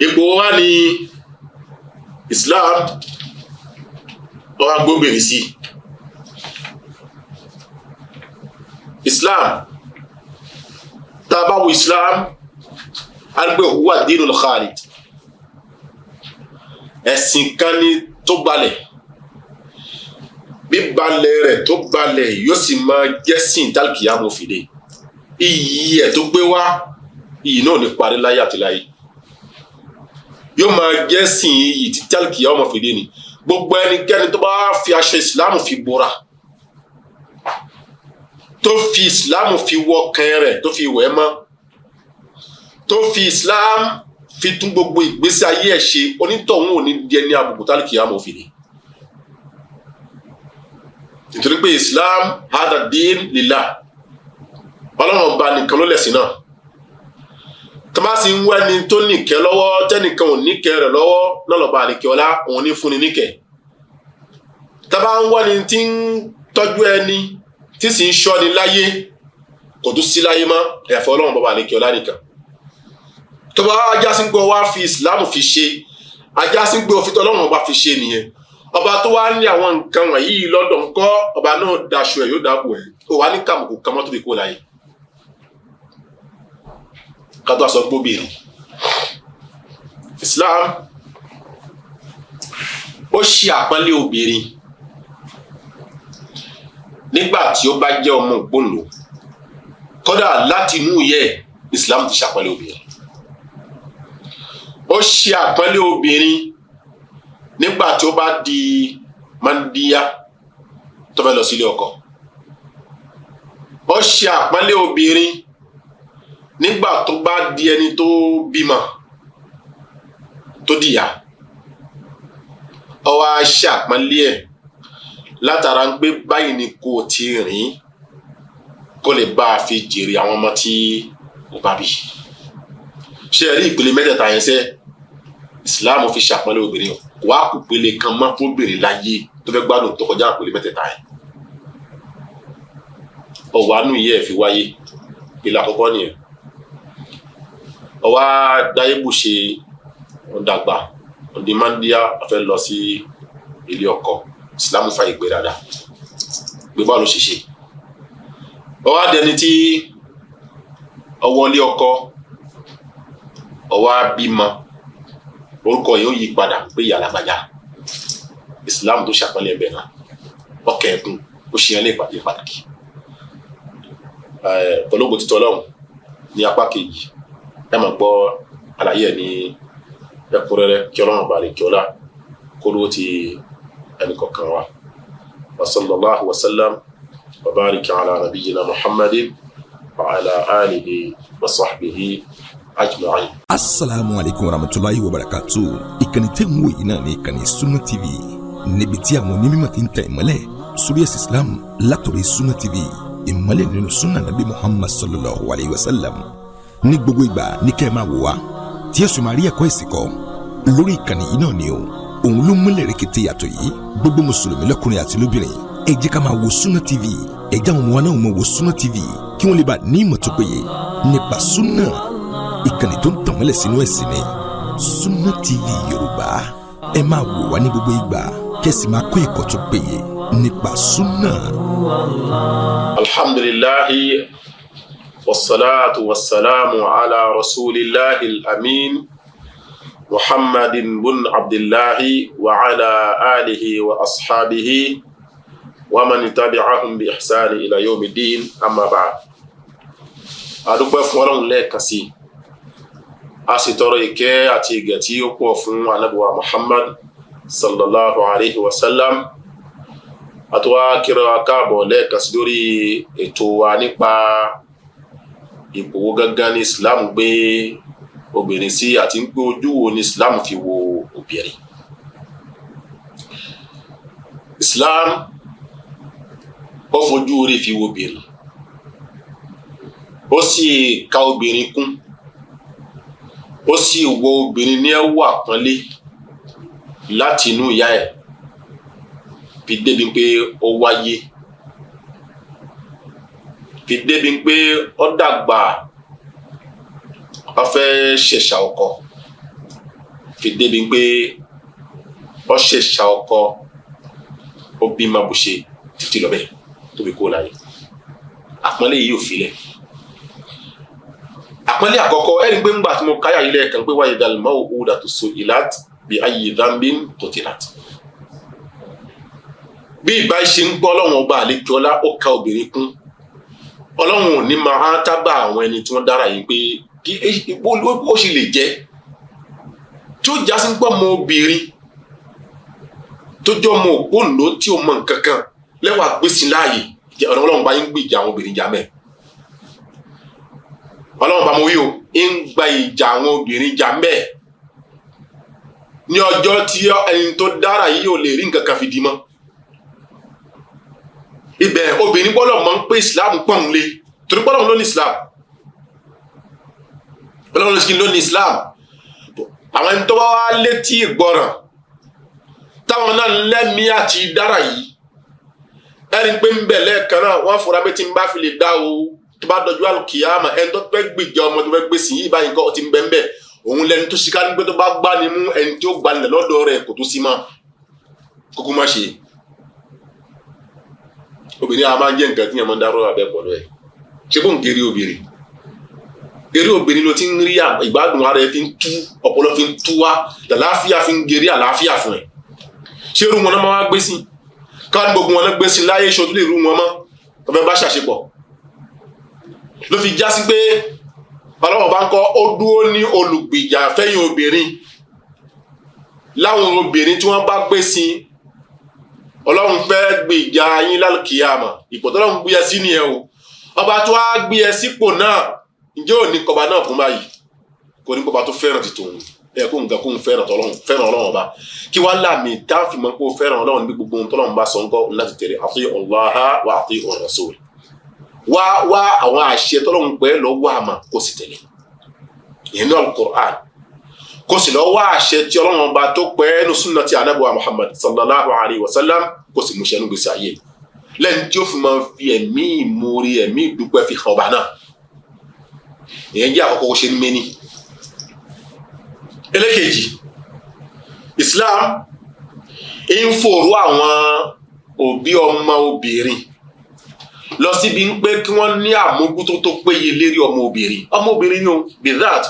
Ipò wa ni Islam wọ́n wá gbóbìnrin sí. Islam, tá a bá wo Islam, a rí pé huwa dinul khalid, ẹ̀sìn kan ni tó balẹ̀, bíbalẹ̀ rẹ̀ tó balẹ̀ yóò sì máa jẹ́sìn tálkìyàmù fìdí. Iyì ẹ̀ tó gbé wá, iyì náà ní parí láyé àti láyé, yóò máa jẹ́sìn iyì tí tálkìyàmù fìdí ni. Gbogbo ẹnikẹ́ni tó bá fi aṣọ ìsìláàmù fi bora, tó fi ìsìláàmù fi wọ kàn rẹ̀, tó fi wẹ̀ mọ́, tó fi ìsìláàmù fi tún gbogbo ìgbésí ayé ẹ̀ ṣe, onítọ̀hún ò ní di ẹni àbùkù tálkìyàmù fìdí. Nítorí pé Islam hada din lillah, Ọlọ́run ọba nìkan ló lẹ̀sìn náà. Tó bá sì ń wá ẹni tó níkẹ́ lọ́wọ́, tẹ́nìkan ò níkẹ́ rẹ̀ lọ́wọ́, lọ́lọ́ba àlekẹ́ ọlá òun ní fúnni níkẹ́. Tá bá ń wá ẹni tí ń tọ́jú ẹni tí sì ń ṣọ́ni láyé, kò tún sí láyé mọ́ ẹ̀fọ́ Ọlọ́run bàbá àlekẹ́ ọlá nìkan. Tó bá ajásí pé wá fi Islam fi ṣe, ajásí pé òfin tọ́lọ́run ọba fi ṣe nìyẹn. Ọba tó wá ní àwọn nǹkan wọ̀nyí lọ́dọ̀ ńkọ́, ọba náà daṣọ ẹ̀ yóò dáàbò ẹ̀, ó wà ní kàmùkù kan mọ́tò fi kó láyé. Kátó aṣọ gbóbìnrin, Islam ó ṣe àpọ́nlé obìnrin nígbà tí ó bá jẹ́ ọmọ ògbóǹlò. Kódà láti inú yẹ Islam ti ṣàpọ́nlé obìnrin. Ó ṣe àpọ́nlé obìnrin nígbà tí ó bá di mandiya tó fẹ́ lọ sílé ọkọ. Ó ṣe àpọ́nlé obìnrin nígbà tó bá di ẹni tó bímọ tó dìyà. Ó wá ṣe àpọ́nlé ẹ̀ látara ń gbé báyìí ni kò ti rìn kó lè bá a fi jèrè àwọn ọmọ tí ó bá bí. Ṣé ẹ rí ìpele mẹ́tẹ̀ẹ̀ta yẹn sẹ́? Islam fi ṣàpọ́nlé obìnrin, kò wá kó pele kan mọ́ fóbìnrin láyé tó fẹ́ gbádùn tó kọjá ìpele mẹ́tẹ̀ẹ̀ta yẹn. Ọ̀wánú yìí ẹ̀ fi wáyé, ìpele àkọ́kọ́ nìyẹn. Ọwá dáyébù ṣe ọ̀dàgbà ọ̀dìmọ́ndíá fẹ́ lọ sí ilé ọkọ, Islam fa ìgbé dáadáa gbé báwo ló ṣe ṣe. Ọwá dẹni tí ọwọ́ ilé ọkọ, ọwá bímọ, orúkọ yìí ó yí padà pé ìyá alágbájá. Islam tó ṣàpọ́nlé ẹbẹ̀ náà ọkẹ́ ẹ̀kún ó ṣe ẹlẹ́ ìpàdé pàtàkì pẹ̀lú ògo títọ́ Ọlọ́run. Ní apá kejì ẹ máa gbọ́ àlàyé ẹ̀ ní ẹ̀kúnrẹ́rẹ́. Kí Ọlọ́run bá lè kí ọlá kó ló ti ẹnì kọ̀ọ̀kan wa. Wa sallallahu wa sallam wa barika ala nabiyyina Muhammadin wa ala alihi wa sahbihi ajma'in. Asalaamu alaykum warahmatulahi wabarakatu. Ìkànnì tẹ́ ń wò yìí náà ní ìkànnì Sunna TV, níbi tí àwọn onímọ̀ ti ń tẹ̀ ìmọ́lẹ̀ sórí ẹ̀sìn Islam látọ̀rọ̀ Sunna TV, ìmọ́lẹ̀ nínú sunna nabi Muhammad sallallahu alayhi wa sallam. Ní gbogbo ìgbà ní kẹ́ ẹ máa wò wá tí ẹ sì máa rí ẹ̀kọ́ ẹ̀sìn kọ́ lórí ìkànnì yìí náà ni o. Òun ló múlẹ̀ rẹ̀kẹ̀tẹ̀ yàtọ̀ yìí. Gbogbo mùsùlùmí lọ́kùnrin àti lóbìnrin, ẹ jẹ́ ká máa wo Sunna TV. Ẹ jẹ́ àwọn ọmọ wa náà máa wo Sunna TV kí wọ́n lè bá ní ìmọ̀ tó péye nípa sunna. Ìkànnì tó ń tàn mọ́lẹ̀ sínú ẹ̀sìn ni Sunna TV Yorùbá. Ẹ máa wò wá ní gbogbo ìgbà kẹ́sì máa kọ́ ẹ̀kọ́ tó péye nípa sunna. Alhamdulillahi wasalaatu wasalaamu ala rasulillahi al-amin muhammadin bun abdullahi wa ala alihi wa ashabihi wa man tabi'ahum bi ihsani ila yawmi din, amma ba'd. A dúpẹ́ fún Ọlọ́run lẹ́ẹ̀kan sí. A sì tọrọ ìkẹ́ àti ìgẹ̀ tí ó pọ̀ fún Ànábì wa Muhammad sallallahu alayhi wa sallam. Àtúwá kíra káàbọ̀ lẹ́ẹ̀kan sí lórí ètò wa nípa ipò wo gangan ní Islam gbé obìnrin sí àti pé ojú wo ní Islam fi wo obìnrin. Islam ó fojú rí fi wo obìnrin, ó sì ka obìnrin kún, ó sì wo obìnrin ní ẹwà àpọ́nlé láti inú ìyá ẹ̀ fi débi pé ó wáyé, fi débi pé ó dàgbà, ó fẹ́ ṣẹ̀ṣà ọkọ, fi débi pé ó ṣẹ̀ṣà ọkọ, ó bímọ bùṣe títí lọ bẹ́ẹ̀ tóbi kó láyé. Àpọ́nlé yìí ò filẹ̀. Àpọ́nlé àkọ́kọ́ ẹni pé ńgbà tí mo káyà ilé ẹ̀kan pé wáyé dàlùmọ́ òwúdà tó so ìlàt bí ayé dambin tó ti lat. Bí ìbá ṣe ń gbọ́ Ọlọ́run ọba àlejòọlá ó ka obìnrin kún, Ọlọ́run ò ní máa tábà àwọn ẹni tí wọ́n dára yìí pé kí ó sì lè jẹ́ tí ó já sí pé ọmọ obìnrin tó jẹ́ ọmọ òpóǹló tí ó mọ nǹkan kan lẹ́wà gbèsè láàyè. Ọlọ́run bá yín gbìjà àwọn obìnrin jà mẹ́ẹ̀. Ọlọ́run bá mo wí o, ń gba ìjà àwọn obìnrin jà mẹ́ẹ̀ ní ọjọ́ tí ẹni tó dára yìí ò lè rí nǹkan kan fìdí mọ́. Ibẹ̀ obìnrin gbọ́dọ̀ mọ̀ ń pé Islam pọ̀n lé, torí gbọ́dọ̀ ló ní Islam, Ọlọ́run ló ní Islam. Àwọn ẹni tó bá wá létí ìgbọràn táwọn náà lẹ́mìí àti dára yìí, ẹni pé ń bẹ̀ lẹ́ẹ̀kan náà wọ́n fura pé tí ń bá fi lè dá o, tó bá dọjú àlùkìyàmà, ẹni tó fẹ́ gbèjà ọmọ tó fẹ́ gbèsè yìí báyìí kọ́ ti ń bẹ́ ń bẹ̀, òun lẹni tó ṣìkà nígbẹ́ tó bá gbá ni mú, ẹni tí ó gbalẹ̀ lọ́dọ̀ rẹ̀ kò tó sí mọ́ kókó má ṣe. Obìnrin a máa ń jẹ́ nǹkan tí yẹn máa ń dárò abẹ́ pọ̀lú ẹ̀. Ṣé kò ń geri obìnrin? Eré obìnrin ló ti ń rí ìgbádùn ara ẹ fi ń tú ọpọlọ, fi ń tú wá làlàáfíà, fi ń geri àlàáfíà fún ẹ. Ṣé irú wọn náà máa wá gbé sí káwọn gbogbo wọn náà gbé sí láyé? Ṣo tó lè rú wọn mọ́ tó fẹ́ bá ṣàṣepọ̀? Ló fi já sí pé Ọlọ́run bá ń kọ́ ó dúró ní olùgbìjà fẹ́yìn obìnrin. Láwọn obìnrin tí wọ́n bá gbé sí, Ọlọ́run fẹ́ gbìjà yín lálùkìyàmà. Ipò tọ́lọ́run gbé ẹ sí nìyẹn o. Ọba tó wá gbé ẹ sípò náà, ǹjẹ́ ò ní kọba náà fún báyìí? Kò ní kọba tó fẹ́ràn ti tòun ẹ kó nǹkan kó ń fẹ́ràn tọ́lọ́run, fẹ́ràn Ọlọ́run ọba. Kí wàá láàmì táàfin mọ́ pé ó fẹ́ràn Ọlọ́run níbi gbogbo ohun tọ́lọ́run bá sọ ńkọ́ láti tẹ̀lé ati'u Allaha wa ati'u Rasul. Wá wá àwọn àṣẹ tọ́lọ́run pẹ́ lọ wá àmà kó sì tẹ̀lé ìyẹn ní Al-Qur'an, kó sì lọ wá àṣẹ tí Ọlọ́run ọba tó pẹ́ ní súnà tí Ànábì wa Muhammad sallallahu alayhi wa sallam, kó sì mú ṣẹnu gbèsè ayé lẹ́yìn tí ó fi máa fi ẹ̀mí ìmoore, ẹ̀mí ìdúpẹ́ fi hàn ọba náà. Ìyẹn jẹ́ àkọ́kọ́ kó ṣe ní méní. Ẹlẹ́kejì, Islam ń fòrò àwọn òbí ọmọ obìnrin lọ síbi ń pé kí wọ́n ní àmójútó tó péye lérí ọmọ obìnrin. Ọmọ obìnrin ni o, be that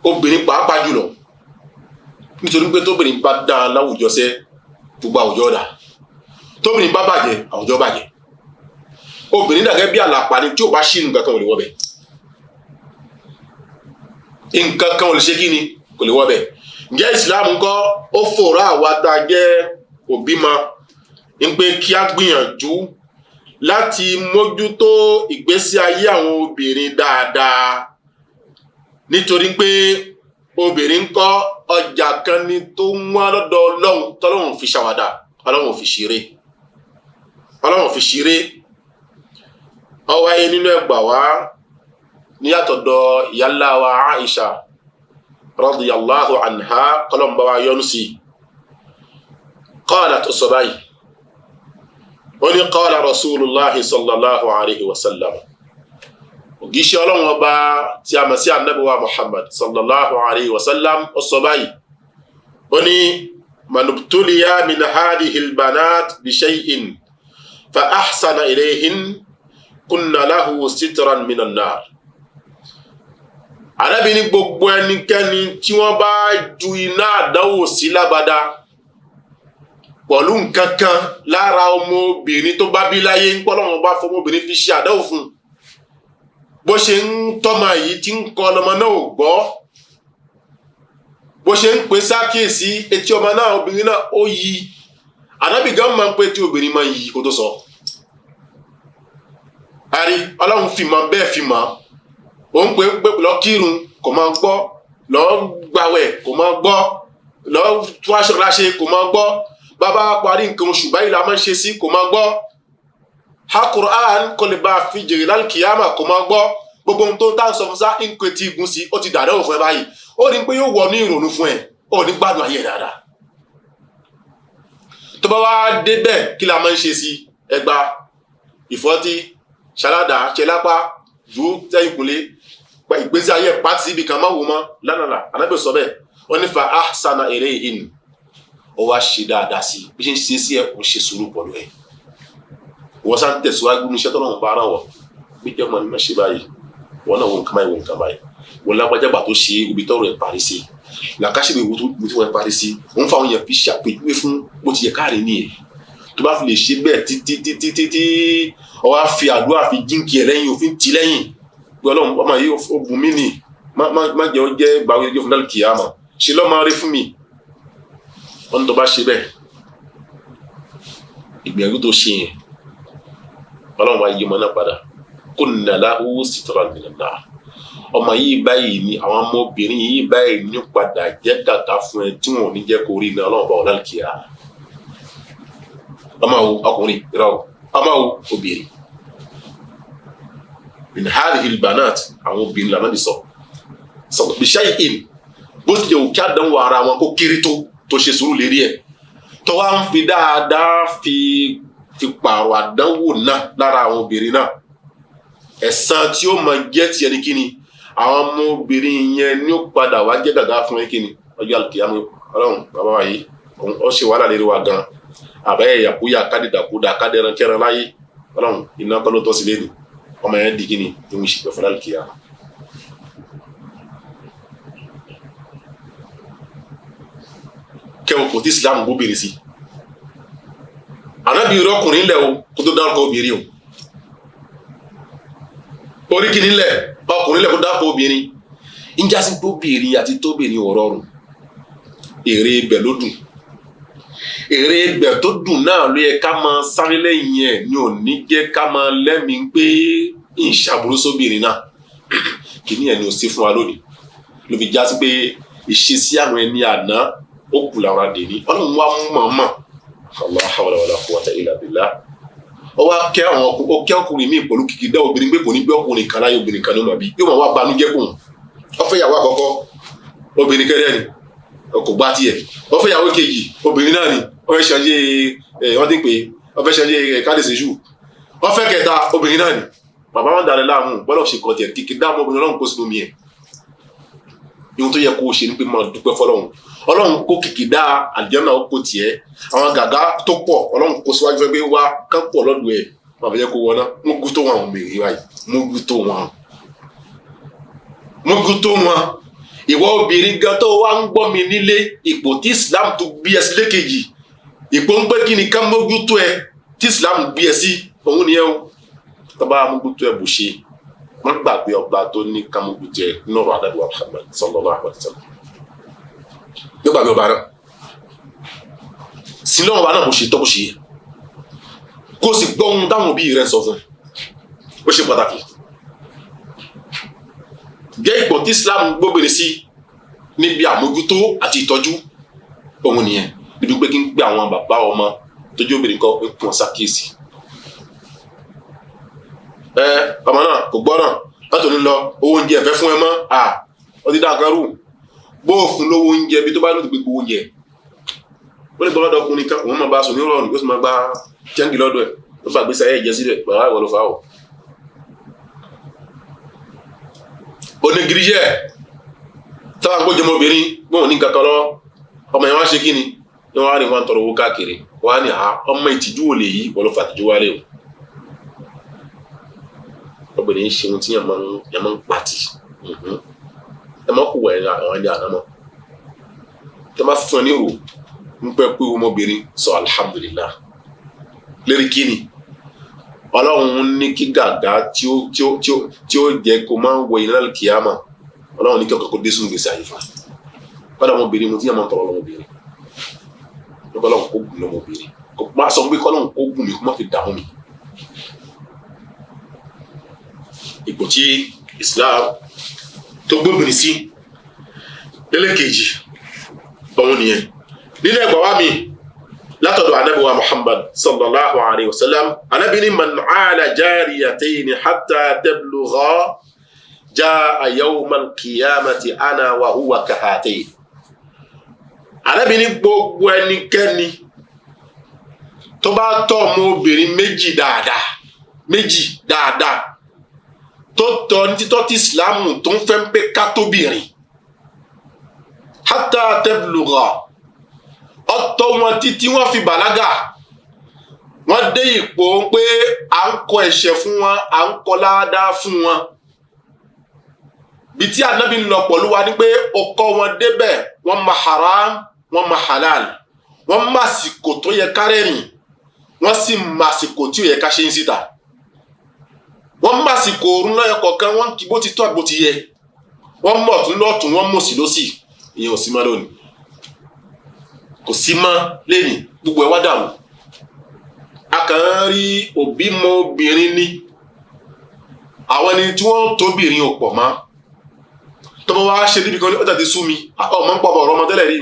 obìnrin pàápàá jùlọ, nítorí pé tóbìnrin bá dáa láwùjọ sẹ́, gbogbo àwùjọ dà. Tóbìnrin bá bàjẹ́, àwùjọ bàjẹ́. Obìnrin dàgẹ́ bí àlàpà ni, tí ò bá ṣì nǹkan kan ò lè wọ́ bẹ̀, nǹkan kan ò lè ṣe kí ni, kò lè wọ́ bẹ̀. Ǹjẹ́ Islam ńkọ́ ó fòrò àwa tá a jẹ́ òbí ma ń pé kí á gbìyànjú láti mójútó ìgbésí ayé àwọn obìnrin dáadáa, nítorí pé obìnrin ńkọ́ ọjà kan ni tó ń wá lọ́dọ̀ Ọlọ́run tọ́lọ́run fi ṣàwàdà, Ọlọ́run fi ṣeré, Ọlọ́run fi ṣeré. Ó wáyé nínú ẹgbà wá ní àtọ̀dọ̀ ìyá wa Aisha radiyallahu anha, kọlọ̀mbà wa yọ́nú sí. Qalat, ó sọ báyìí, ó ní qala rasulullahi sallallahu alayhi wa sallam, ògíṣẹ́ Ọlọ́run ọba tí a mọ̀ sí Ànábì wa Muhammad sallallahu alayhi wa sallam, ó sọ báyìí, ó ní manubtuliya min hadhihi albanat bi shay'in fa ahsana ilayhin kunna lahu sitran minan nar. Ànábì ní gbogbo ẹnikẹ́ni tí wọ́n bá ju iná àdánwò sí lágbada pẹ̀lú nǹkan kan lára ọmọbìnrin tó bá bí láyé, ń pọ́lọ́wọ́n bá fọmọbìnrin fi ṣe àdánwò fún un, bó ṣe ń tọ́mọ yìí tí ń kọ́ ọlọmọ náà ò gbọ́. Bó ṣe ń pè sákìyèsí, etí ọmọ náà, obìnrin náà, ó yí. Ànábì gan máa ń pè tí obìnrin máa ń yí kó tó sọ. Àrí Ọlọ́run fi mọ̀ bẹ́ẹ̀ fi mọ̀. Ó ń pè pé lọ kírun, kò máa gbọ́, lọ gbàwẹ̀, kò máa gbọ́, lọ tún aṣọ láṣẹ, kò máa gbọ́. Bàbá parí nǹkan oṣù báyìí la máa ń ṣe sí, kò máa gbọ́. Ha Qur'an kò lè bá a fi jèrè lálùkìyàmà, kò máa gbọ́. Gbogbo ohun tó ń tà ń sọ fún sá ń pe tí igun sí, ó ti dàdánwò fún ẹ báyìí. Ó ní pé yóò wọ ní ìrònú fún ẹ, ó ní gbádùn ayé ẹ dáadáa. Tó bá wá débẹ̀, kí la máa ń ṣe sí? Ẹgba ìfọ́tí ṣaládà ṣẹlápá jù sẹ́yìn kúnlé, ìgbésí ayé pàtì síbi kan máa wò mọ́ lánàlá. Ànábì sọ bẹ́ẹ̀, wọ́n ní fa ahsana ilayhin, ó wá ṣe dáadáa sí bí ṣe ń ṣe sí ẹ, kò ṣe sùúrù pọ̀lú ẹ. Wọ́n sá ń tẹ̀síwájú ní iṣẹ́ tọ́lọ́run bá ràn wọ́ bí jẹ́ ọmọ ní má ṣe báyìí, wọ́n náà wọ́n nǹkan báyìí, wọ́n nǹkan báyìí, wọ́n lágbájágbà tó ṣe ibi tọ́rọ̀ ẹ̀ parí sí, làkàṣègbè wo tí wọ́n parí sí, wọ́n fáwọn yẹn fi ṣàpèjúwe fún bó ti yẹ káàrin nìyẹn. Tó bá fi lè ṣe bẹ́ẹ̀ títí títí títí, ó wá fi àdúrà fi jíǹkì ẹ̀ lẹ́yìn, òfin tì lẹ́yìn pé Ọlọ́run, ọmọ yìí ó bùn mí nì, má jẹ́ ó jẹ́ gbàgbé ojú fún dálùkì àmọ́ ṣe lọ́ máa rí fún mi. Wọ́n ní tó bá ṣe bẹ́ẹ̀, ìgbìyànjú tó ṣe yẹn, Ọlọ́run wá yí ọmọ náà padà, kó nàlá owó sì tọrọ àmì náà. Ọmọ yìí báyìí ni àwọn ọmọbìnrin yìí báyìí ní padà jẹ́ gàgà fún ẹ tí wọn ò ní jẹ́ kó rí iná Ọlọ́run bá wọn lálùkì àmọ́. Ọmọ wo ọkùnrin irọ́ o, ọmọ wo obìnrin, min hadhihi albanat, àwọn obìnrin lànà bí sọ sọ bishay'in, bó ti jẹ́ òkè àdánwò ara wọn kó kéré tó tó ṣe sùúrù lérí ẹ̀, tó wá ń fi dáadáa fi pààrọ̀ àdánwò náà lára àwọn obìnrin náà, ẹ̀san tí ó máa jẹ́ tiẹ̀ ní kíni, àwọn ọmọbìnrin yẹn ní ó padà wá jẹ́ gàgà fún ẹ kíni ọjọ́ àlùkìyámà. Ọlọ́run bàbá wa yìí ó ṣe wàhálà lérí wa gan, àbáyé yàkúyà kádìdàkúdà kádìran kẹran láyé, Ọlọ́run iná kọ́ ló tọ́ sí lẹ́nu ọmọ yẹn di kíni ìhun ìṣìpẹ̀ fún àlùkìyámà. Kẹwọn kò tí Islam gbóbìnrin sí, ànábì rọkùnrin lẹ o kó tó dárúkọ obìnrin o, oríkìní lẹ ọkùnrin lẹ kó dárúkọ obìnrin. Njásí tóbìnrin àti tóbìnrin ò rọrùn, èrè ibẹ̀ ló dùn, èrè ibẹ̀ tó dùn náà ló yẹ ká máa sáré lẹ́yìn ẹ̀, ní ò ní jẹ́ ká máa lẹ́mìí pé ìṣàbùrú sóbìnrin náà. Kìíní ẹ̀ ni ò sí fún wa lónìí, ló fi jásí pé ìṣesí àwọn ẹni àná ó kù làwọn àdè ní. Ọlọ́run wá mú mọ̀ọ́mọ̀, la hawla wala quwwata illa billah, ó wá kẹ́ àwọn ó kẹ́ ọkùnrin míì pẹ̀lú kìkì dá obìnrin pé kò ní bí ọkùnrin kan láyé, obìnrin kan ní ọmọ bí yóò máa wá banújẹ́ kùn. Ó fẹ́ yàwó àkọ́kọ́, obìnrin kẹ́rẹ́ ni, kò gbá tiẹ̀. Ó fẹ́ yàwó kejì, obìnrin náà ni, ó fẹ́ ṣayé ẹ̀ wọ́n ti ń pè é, ó fẹ́ ṣayé ẹ̀ káàdì jù. Ó fẹ́ kẹta, obìnrin náà ni. Bàbá wọn dàrẹ́ láàmú bọ́lá ṣe kọ́ tiẹ̀, kìkì dá ọmọbìnrin Ọlọ́run kó sínú mi ẹ̀. Ihun tó yẹ kó o ṣe ni pé máa dúpẹ́ fọlọ́run. Ọlọ́run kó kìkì dá àlùjánnà ó kó tiẹ̀, àwọn gàgá tó pọ̀ Ọlọ́run kó síwájú fẹ́ pé wá kán pọ̀ lọ́dọ̀ ẹ̀, máa fẹ́ jẹ́ kó wọná. Mógú tó wọn àwọn obìnrin báyìí, mógú tó wọn, mógú tó wọn. Ìwọ obìnrin gan tó wá ń gbọ́ mi nílé, ipò tí Islam tó gbé ẹ sí lékejì, ipò ń pé kí ni ká mógú tó ẹ tí Islam gbé ẹ sí òun nìyẹn o. Tó bá mógú tó ẹ bù ṣe, wọ́n gbàgbé ọba tó ní ká mógú tó ẹ nínú ọ̀rọ̀ Ànábì wa Muhammad sallallahu alaihi wasallam. Yóò gbàgbé ọba náà sílẹ̀, ọba náà bó ṣe tọ́ bó ṣe yẹ, kó o sì gbọ́ ohun táwọn òbí rẹ̀ sọ fún ẹ, ó ṣe pàtàkì. Jẹ́ ipò tí Islam gbóbìnrin sí níbi àmójútó àti ìtọ́jú òun nìyẹn, níbi pé kí n gbé àwọn bàbá ọmọ tójú obìnrin kọ́ pé kí wọ́n ṣàkíyèsí. Ẹ ọmọ náà kò gbọ́ràn láti òní lọ, owó oúnjẹ ẹ̀fẹ́ fún ẹ mọ́, à ó ti dá nǹkan rú. Bó o fún lówó oúnjẹ bí tó bá lóòótọ́ gbogbo oúnjẹ ó lè gbọ́ lọ́dọ̀ ọkùnrin kan, òun máa bá a sùn ní rọrùn, yóò sì máa gba jẹ́ǹgì lọ́dọ̀ ẹ̀, ó fà gbèsè ayé ìjẹ sílẹ̀, bàbá ìwọ ló fà ó. Onígiríjẹ táwọn agbójọmọ ọmọbìnrin gbọ́n ní kankan lọ, ọmọ yẹn wá ṣe kí ni ni wọ́n á ní wọ́n tọrọ owó káàkiri, wọ́n á ní à ọmọ ìtìjú wò lè yí, wọ́n ló fà tìjú wálé o. Obìnrin ń ṣe ohun tí yẹn máa ń pàtì, ẹ má kó wà àwọn ẹni àná mọ́, tẹ má fún ẹ ní ìrò ń pẹ́ pé ọmọbìnrin sọ alhamdulillah lérí kí ni Ọlọ́run ní kí gàgá tí ó jẹ́ kó máa ń wọ iná kíyámà, Ọlọ́run ní kí ọkọ̀ kó dé sínú gbèsè àyè fún un. Kọ́dà ọmọbìnrin mo ti yàn máa ń tọrọ lọ́mọbìnrin. Kọ́lọ́hún kó gùn lọ́mọbìnrin. Kò má sọ pé kọ́lọ́hún kó gùn mi kó má fi dààmú mi. Ipò tí Islam tó gbóbìnrin sí lẹ́lẹ́kejì òun nìyẹn. Nínú ẹgbàá wa mi látọ̀dọ̀ Ànábì wa Muhammad sallallahu alayhi wa sallam, Ànábì ní man aala jariyatayni hatta tablugha jaa yawmal qiyamati ana wa huwa kahatayn. Ànábì ní gbogbo ẹnikẹ́ni tó bá tọ́ ọmọbìnrin méjì dáadáa tó tọ́ ní títọ́ tí Ìsìlámù tó ń fẹ́ ń pé ká tóbìnrin hatta tablugha, ọ̀tọ̀ wọn títí wọ́n fi bàlágà, wọ́n dé ipò pé à ń kọ ẹ̀ṣẹ̀ fún wọn, à ń kọ ládàá fún wọn. Bí tí Ànábì ń lọ pẹ̀lú wa ni pé ọkọ wọn débẹ̀, wọ́n ma haram, wọ́n ma halal, wọ́n ma àsìkò tó yẹ ká rẹ́rìn, wọ́n sì ma àsìkò tí ò yẹ ká ṣe ń síta, wọ́n ma àsìkò òórùn lọ́yọ̀ kọ̀ọ̀kan, wọ́n kì bó ti tọ́ àbó ti yẹ, wọ́n mọ̀ ọ̀tún lọ́tún, wọ́n mọ̀ sí lọ́sì. Ìyẹn ò sí mọ́ lónìí, kò sí mọ́ lẹ́nìí, gbogbo ẹ̀ wá dàrú. A kàn ń rí òbí mọ obìnrin ní àwọn ẹni tí wọ́n tóbìnrin ò pọ̀ mọ́. Tọ́mọ wa ṣe níbi kan ní ọjà ti sú mi, ọmọ ń pọ̀ ọ̀rọ̀ ọmọ tẹ́lẹ̀ rí.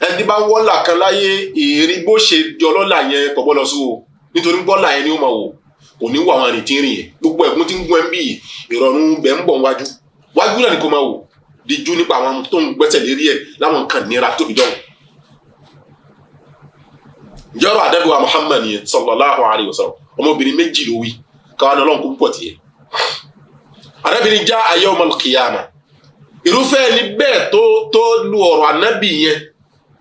Ẹni bá wọ́là kan láyé, èrè bó ṣe di ọlọ́lá yẹn kò gbọ́dọ̀ sú o, nítorí bọ́là yẹn ni ó máa wò, kò ní wọ àwọn àrìn tí ń rìn yẹn. Gbogbo ẹ̀gún tí ń gún ẹ ń bì, ìrọ̀rùn bẹ̀ ń bọ̀ wájú wájú náà ni kò máa wò, díjú nípa àwọn tó ń gbẹ́sẹ̀ lérí ẹ̀ láwọn nǹkan nira tóbi dọ́wọ́. Jọ́rọ̀ Ànábì wa Muhammad yẹn sallallahu alayhi wa sallam, ọmọbìnrin méjì ló wí káwọn ọlọ́run kó púpọ̀ tiẹ̀. Ànábì ní jaa yawmal qiyamah, irúfẹ́ ẹni bẹ́ẹ̀ tó lu ọ̀rọ̀ Ànábì yẹn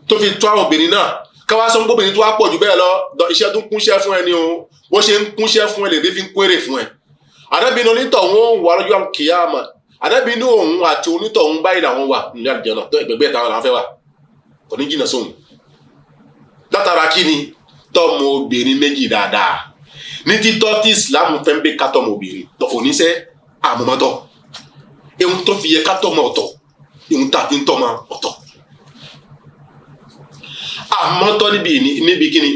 tó fi tó àwọn obìnrin náà, káwá sọ obìnrin tó wá pọ̀ jù bẹ́ẹ̀ lọ, iṣẹ́ tó ń kúnṣẹ́ fún ẹni o, bó ṣe ń kúnṣẹ́ fún ẹ lè dé fi ń kéré fún ẹ. Ànábì ní onítọ̀hún wà lọ́jọ́ kìyàmà, Ànábì ní òun àti onítọ̀hún báyìí làwọn wà ní àlùjánnà, tó ẹgbẹ̀gbẹ́ táwọn làwọn fẹ́ wà, kò ní jìnnà sóhun. Látara kí ni? Tọ́mọ obìnrin méjì dáadáa ní títọ́ tí Islam fẹ́ ń bẹ ká tọ́mọ obìnrin oníṣẹ́ àmọ́mọ́tọ́, ehun tó fi yẹ ká tọ́mọ ọ̀tọ̀, ehun tá a fi ń tọ́mọ ọ̀tọ̀. Àmọ́tọ́ níbi kí ni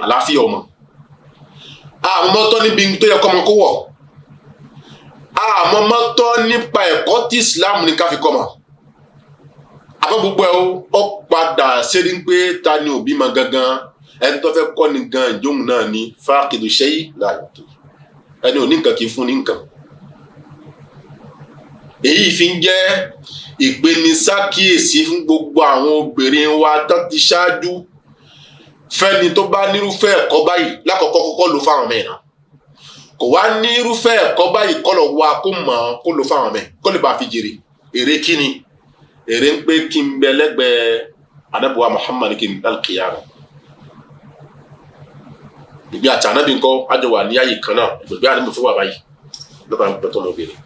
àlàáfíà ọmọ, àmọ́tọ́ níbi tó yẹ kọ́mọ kó wọ̀, àmọ́mọ́tọ́ nípa ẹ̀kọ́ tí Islam ní ká fi kọ́mọ. Àmọ́ gbogbo ẹ̀ ó padà ṣe ní pé ta ni òbí ma gangan, ẹni tó fẹ́ kọ́ ni gan ìjóhùn náà ni fáàkìdù ṣẹ́yí láàyò tó ẹni ò ní nǹkan kì í fún ní nǹkan. Èyí fi ń jẹ́ ìpenisákíyèsí fún gbogbo àwọn obìnrin wa tó ti ṣáájú, fẹ́ni tó bá nírúfẹ́ ẹ̀kọ́ báyìí lákọ̀ọ́kọ́ kọ́kọ́ lò fáwọn mẹ́rin, kò wá nírúfẹ́ ẹ̀kọ́ báyìí kọ́ lọ wá kó mọ̀ ọ́n kó lò fáwọn mẹ́rin kó lè bá fi jèrè. Èrè kíni? Èrè ń pé kí n bẹ lẹ́gbẹ̀ẹ́ Ànábì wa Muhammad kí n dálkìyàmù. Gbègbè àti Ànábì ńkọ́ àjọ wà ní àyè kan náà, gbègbè Ànábì fún wa báyìí lọ́ba ń pẹ́ tọ́mọ obìnrin.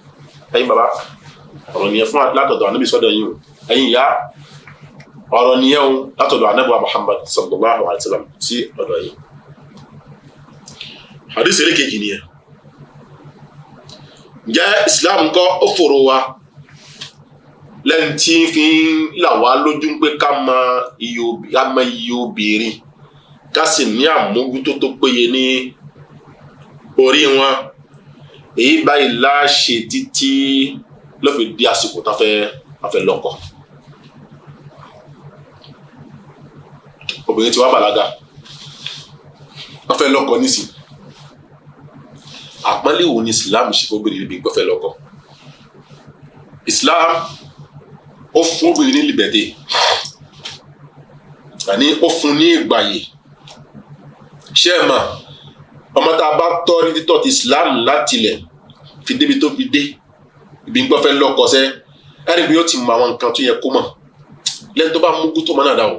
Ẹ̀yin bàbá, ọ̀rọ̀ nìyẹn fún látọ̀dọ̀ Ànábì sọ́dọ̀ yín o. Ẹ̀yin ìyá, ọ̀rọ̀ nìyẹn o látọ̀dọ̀ Ànábì wa Muhammad sallallahu alayhi wa sallam sí ọ̀dọ̀ yín. Hadith ẹlẹ́kejì nìyẹn. Ǹjẹ́ Islam ńkọ́ ó fòrò wa lẹ́ni tí fi ń là wá lójú pé ká mọ iye obìnrin, ká sì ní àmójútó tó péye ní orí wọn. Èyí báyìí láṣẹ títí ló fi di àsìkò tá fẹ́ lọ́kọ. Obìnrin tí wàá bàlágà, wọ́n fẹ́ lọ́kọ nísìn. Àpọ́nlé wo ni Islam ṣe fún obìnrin níbi gbọ́fẹ́ lọ́kọ? Islam ó fún obìnrin ní liberté, àní ó fún ní ìgbàyè. Ṣé ẹ mọ̀, ọmọ tá a bá tọ́ ní títọ́ ti Islam látilẹ̀ fi débi tó fi dé ibi ń gbọ́fẹ́ lọ́kọ sẹ́, ẹni bí ó ti mọ àwọn nǹkan tó yẹ kó mọ̀ lẹ́ni tó bá mú kú tó mọ́ náà dá o.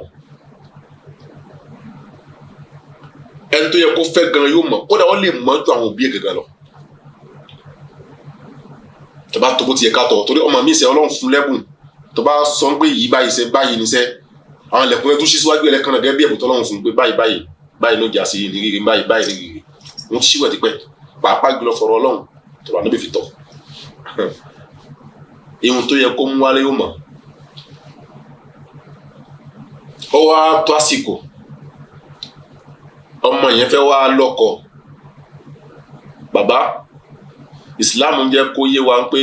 Ẹni tó yẹ kó fẹ́ gan yóò mọ̀, kódà ó lè mọ̀ ju àwọn òbí ẹ̀ gangan lọ. Tó bá tó bó ti yẹ ká tọ̀, torí ọmọ mi sẹ́ Ọlọ́run fún lẹ́bùn, tó bá sọ pé yìí báyìí sẹ́ báyìí ní sẹ́, àwọn ilẹ̀kùn ẹ̀ tó ṣí síwájú ẹlẹ́kan náà gẹ́gẹ́ bí ẹ̀bùn tọ́lọ́run fún pé báyìí báyìí báyìí ló jà sí ní rírì báyìí báyìí ní rírì. Wọ́n ti ṣíwẹ̀ tipẹ́, pàápàá jùlọ fọ̀rọ̀ Ọlọ́run tọ̀rọ̀ ànábì fi tọ̀. Ihun tó yẹ kó mú wálé yóò mọ̀. Ó wá tó àsìkò ọmọ yẹn fẹ́ wá lọ́kọ. Bàbá, Islam ń jẹ́ kó yé wa pé